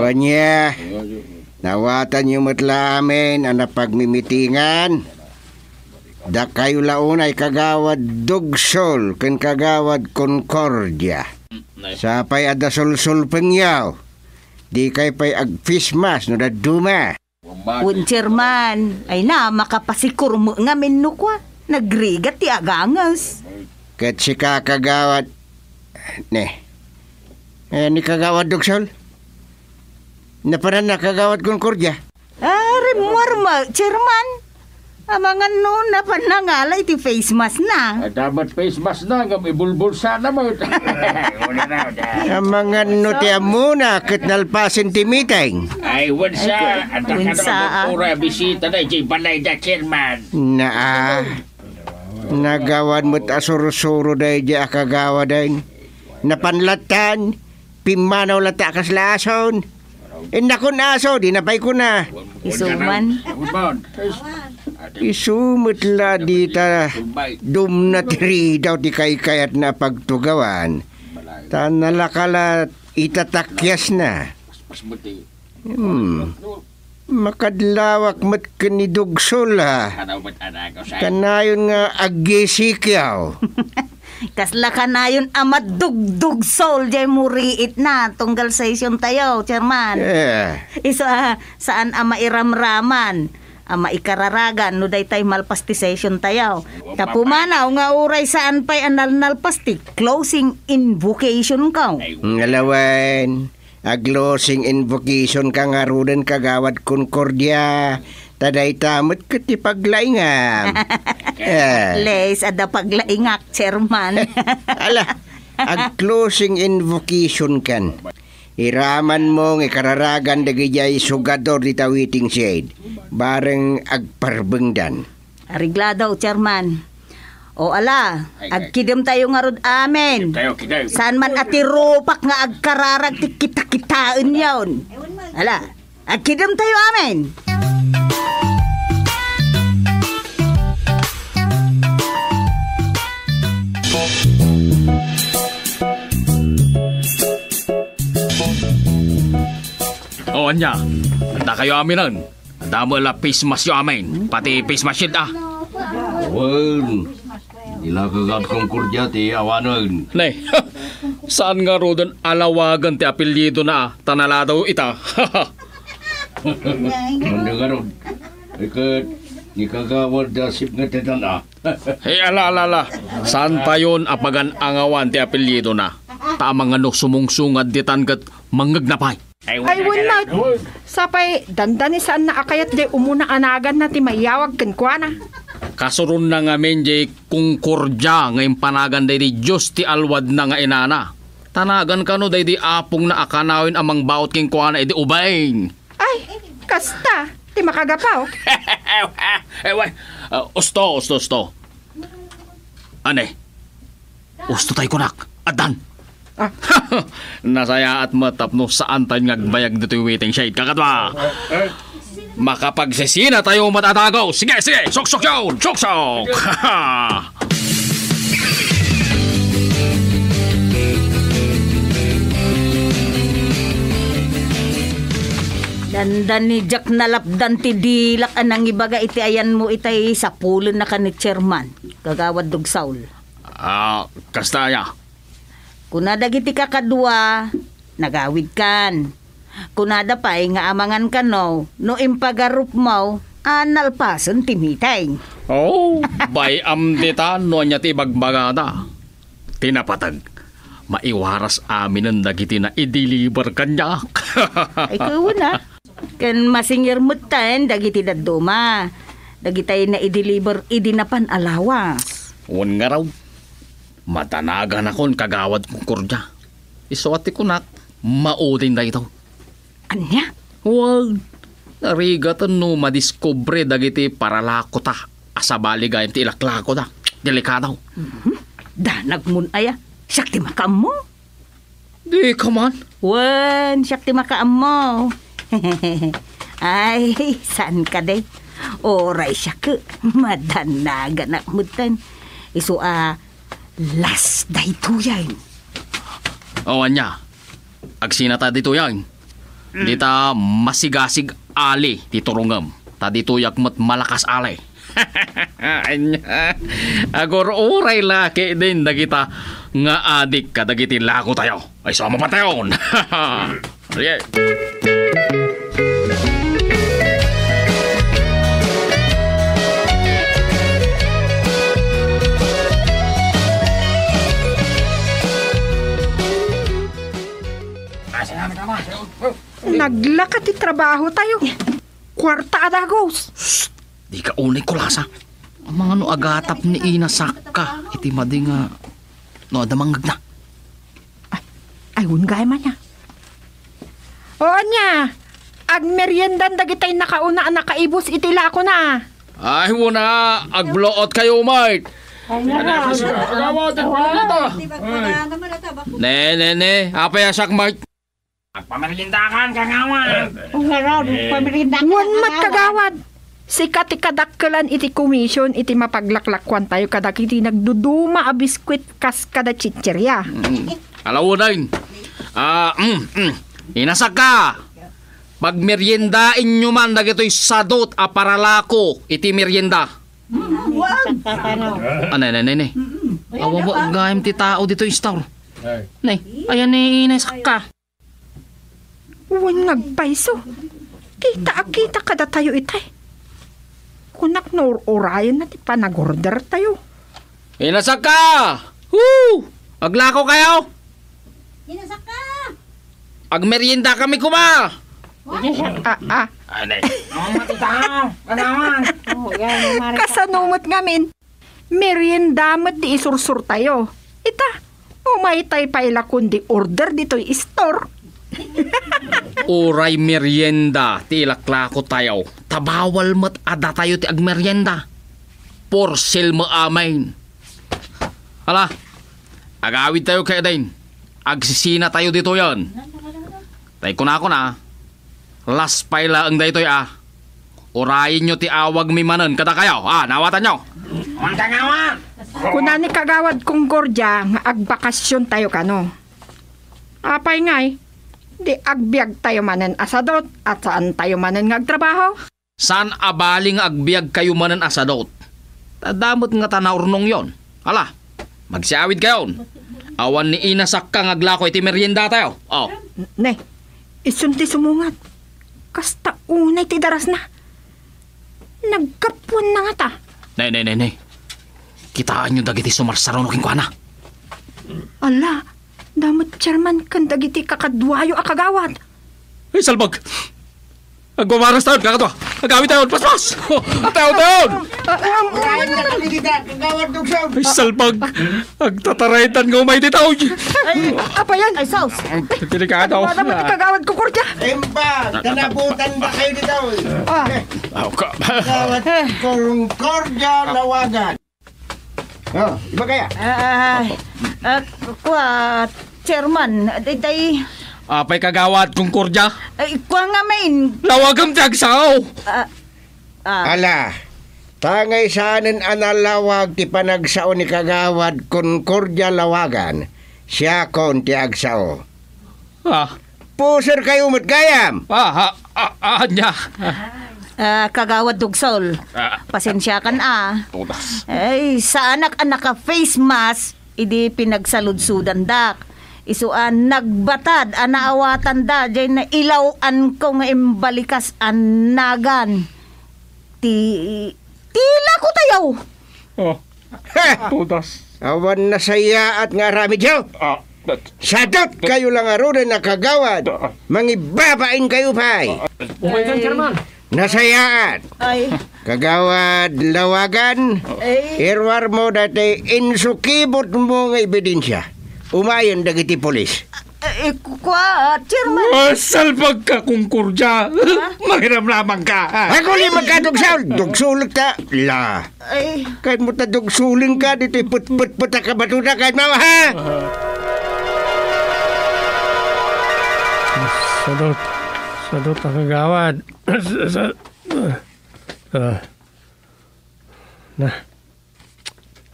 Ania, nawatanyo met la amin a napagmimitingan? Dakayo la unay Kagawad Dugsol ken Kagawad Concordia. Sapay a dasulsulpengyo, dikay pay agpismas no dadduma. Wen, Chairman, ay na, makapasikurmo ngamin no kua. Nagrigat ti aganges. Ket sika, Kagawad, ne. Eh, ni Kagawad Dugsol? Napananna, Kagawad Concordia? Ah, rimmuarmo, Chairman. Amangan no, napan nangala iti face mask na. Adda met face mask na, ngem ibulbulsa na met. Amangan no ti ammona, ket nalpasen ti meeting. Ay, wen sa, adda wensa, kano ah. Pura bisita na, iti balay da, Chairman. Naa. Nagawan met a sursuro daydi a kagawaden. Napan latan, pimmanaw latta a kasla ason. Innakon aso, di na pay kuna. Isu man. Isu met la dita dumna ti ridaw ti kaykayatna a pagtugawan. Ta nalaka la itatakyasna. Hmm. Makadlawak met ken ni Dugsol, ha? Kanayon nga aggisikyaw. Kasla kanayon a madugdugsol jay muriitna tunggal session tayo, Chairman. Eh. Isu a saan a mairamraman a maikararagan no daytay malpas ti session tayo. Ta pumanaw nga uray saan pay a nalnalpas ti closing invocation ko. Ngalawen, ag-closing invocation ka ngaruden, Kagawad Concordia. Ta dayta met ket ti paglaingam. Eh. At least, adda paglaingak, Chairman. Ala, ag-closing invocation kan. Iraman mo nga ikararagan dagijay sugador dita waiting shed. Bareng agparbengdan. Areglado, Chairman. O ala, agkidem tayo ngarud amin. Kidem tayo, kidem. Saan man a ti rupak nga agkararag ti kitakitaenyon. Ala, agkidem tayo amin. O, ania, dakayo aminen. Damo la face mask yo amin. Pati face mask shield, ah. Wen, ila Kagawad Concordia ti awanen. Ne, saan ngaruden a lawagen ti apelyidona, ah, ta naladaw ita. Manda ngarud. Iket, ni Kagawad da sipngetetan, ah. Hey, ala, ala, ala. Saan tayon a pagan-angawan ti apelyidona? Ta amangan no sumungsungad ditan ket mangngegna pay. Ay, wen met. Sapay, dandani saan na a kayat jay umuna a naganna ti mayawag kenkuana. Kasuronna ngamin jay Concordia nga impanagan daydi Dios ti alwadna nga inana. Ta nagan kano daydi apongna a kanayon a mangbaut kenkuana idi ubaing. Ay, kasta ti makagapaw. Eh, wa-, ah, usto, usto, usto. Ane? Usto tay kunak. Addan. Ah. Nasayaat met tapno saan tayo nga agbayag ditoy waiting shed. Kakadwa. Makapagsisina tayo met a dago. Sige, sige. Suksok yon. Suksok. Dandani diak nalapdan ti dilak a nangibaga iti ayanmo itay sapulenna ken ni Chairman, Kagawad Dugsaul. Ah, kasta aya? Kuna dagiti kakadua, nagawidkan. Kunada pay nga amangan kano, no impagarupmo, a nalpasen ti meeting. Oh, bay-am dita no ania ti ibagbagada. Ti napateg, maiwaras aminen dagiti naideliver kaniak. Ay, kuwen, a. Ken masingir metten dagiti dadduma, dagiti naideliver idi napan a lawas. Wen ngarud, madanaganakon, Kagawad Concordia. Isu a ti kunak, maudin daytoy. Ania? Wen, narigaten no madiskubre dagiti paralakota a sabali gayam ti ilaklakoda. Delikado. Mhm. Danagmon aya? Siak ti makaammo? Dika man. Wen, siak ti makaammo. Ay, saan kadi? Uray siak, madanaganak metten. Isu a, las daytoyen. O, ania? Agsinata ditoyen. Mm. Dita masigasig ali ti turongem. Ta ditoyak met malakas ali. Ania? Agur-uray la ketdin dagita nga adik kadagiti lakotayo. Ay, sama patayon. Sige. Naglaka ti trabahotayo. Kuarta a dagus. Shh! Dika unay kulasa. Amangan no agatap ni Ina Sakka iti madi nga no adda mangngegna. Ay, ay, wen gayam ania. O, ania? Agmeriendan dagiti nakauna a nakaibus iti lakona. Ay, wen a, agbuloot kayo, Mart. Ay, nga. Agawat, agawat. Ne, ne, ne. Apay a siak, Mart? Agpameriendakan, Kagawad. Ngarud, pameriendakan. Wen met, Kagawad. Sika ti kadakkelan iti komisyon iti mapaglaklakuantayo kadagiti nagduduma a biskuit kas kada chicheria. Mm. Ala, wen a. Ah, mm, mm. Ina Sakka. Pagmeriendaenyo man dagitoy sadot a paralako iti merienda. Mm, wag. Sakka, ano? Ah, ne, ne, ne, ne. Mm-mm. Awawa gayam ti tao ditoy store. Ay. Ne, ayan ni Ina Sakka. Wen nga agpayso. Kita a kita kadatayo itay. Kunak no ur-urayenna ti panagordertayo. Ina Sakka! Woo! Aglako kayo? Ina Sakka! Agmerienda kami kuma! Ah, ah. Ano? Ang matitao! Kanaman! Oh, yan, yung mare- Kasano met ngamin? Merienda met ti isursurtayo. Ita, umaytay pay la kundi order ditoy store. Uray merienda ti ilaklakotayo, ta bawal met a datayo ti agmerienda. For sale met amin. Ala, agawidtayo ketdin. Agsisinatayo ditoyen. Tay kunakon a, las pay laeng daytoy a. Urayenyo ti awagmi manen kadakayo. Ah, naawatanyo? Kunani Kagawad Concordia nga agbakasiontayo kano. Apay ngay, di agbiagtayo manen a sadot a saantayo manen nga agtrabaho? Saan a bali nga agbiagkayo manen a sadot? Ta adda met ngata naurnongyon. Ala, magsiawidkayon. Awan ni Ina Sakka nga aglako iti meriendatayo. Oh. Ne, isun ti sumungat. Kasta unay ti darasna. Naggapuanna ngata. Ne, ne, ne, ne. Kitaenyo dagiti sumarsaruno kenkuana. Ala, adda met chairman ken dagiti kakaduayo a kagawad. Ay, salbag! Agwawarastayon, kakadua! Agawidtayon! Paspas! Oh, tayon, tayon! Ay, salbag! Agtataraytan nga umay ditoy! Ay, apayan? Ay, sus! Delikado! Wala man ti Kagawad Concordia! Impa, kanabutan da kayo ditoy! Ah. Aw ka. Kagawad Concordia, lawagan. Oh, iba kaya? Ah, ah, kua, chairman, day, day. Apay Kagawad Concordia? Ay, kua ngamin. Lawagam ti agsao. Ah, ah. Ala, tangay saanen a nalawag ti panagsao ni Kagawad Concordia lawagan, siakon ti agsao. Ah. Puser kayo met gayam. Ah, ah, ah, ah, anya? Ah, Kagawad Dugsol. Ah. Pasensiakan, ah. Tutas. Ay, saanak a naka-face mask idi pinagsaludsudandak. Isu a nagbatad a naawatanda, jay nailaw-anko nga imbalikas a nagan. Ti, ti lako tayo. Oh, Ha! Todas. Awan nasayaat nga aramidyo. Ah, that, Sadot kayo lang arunen a kagawad. Ah. Mangibabain kayo pay. Umay ka, Ay. Chairman. Nasayaat. Ay. Kagawad Lawagan, Ay. Iruar mo dati insukibot mo nga ebidensya. Umayen dagiti pulis. Eh, kua, Chairman. Ah, salbag ka, Concordia. Ha? Mangiramramang ka. Ako li magkadugsul. Dugsulek ta. La. Ay. Kay mo ta dugsulen ka, dito'y putputput a kabato na, kay mo, ha? Sadot. Sadot a kagawad. Sa, sa, ah. Na.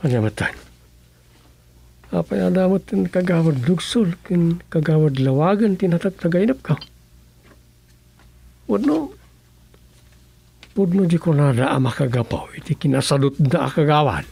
Ania met ta? Apay a damot ti kagawad Dugsul ken kagawad Lawagan ti natagtagainepko? Wenno, pudno di kunada a makagapu iti kinasadotda a kagawad?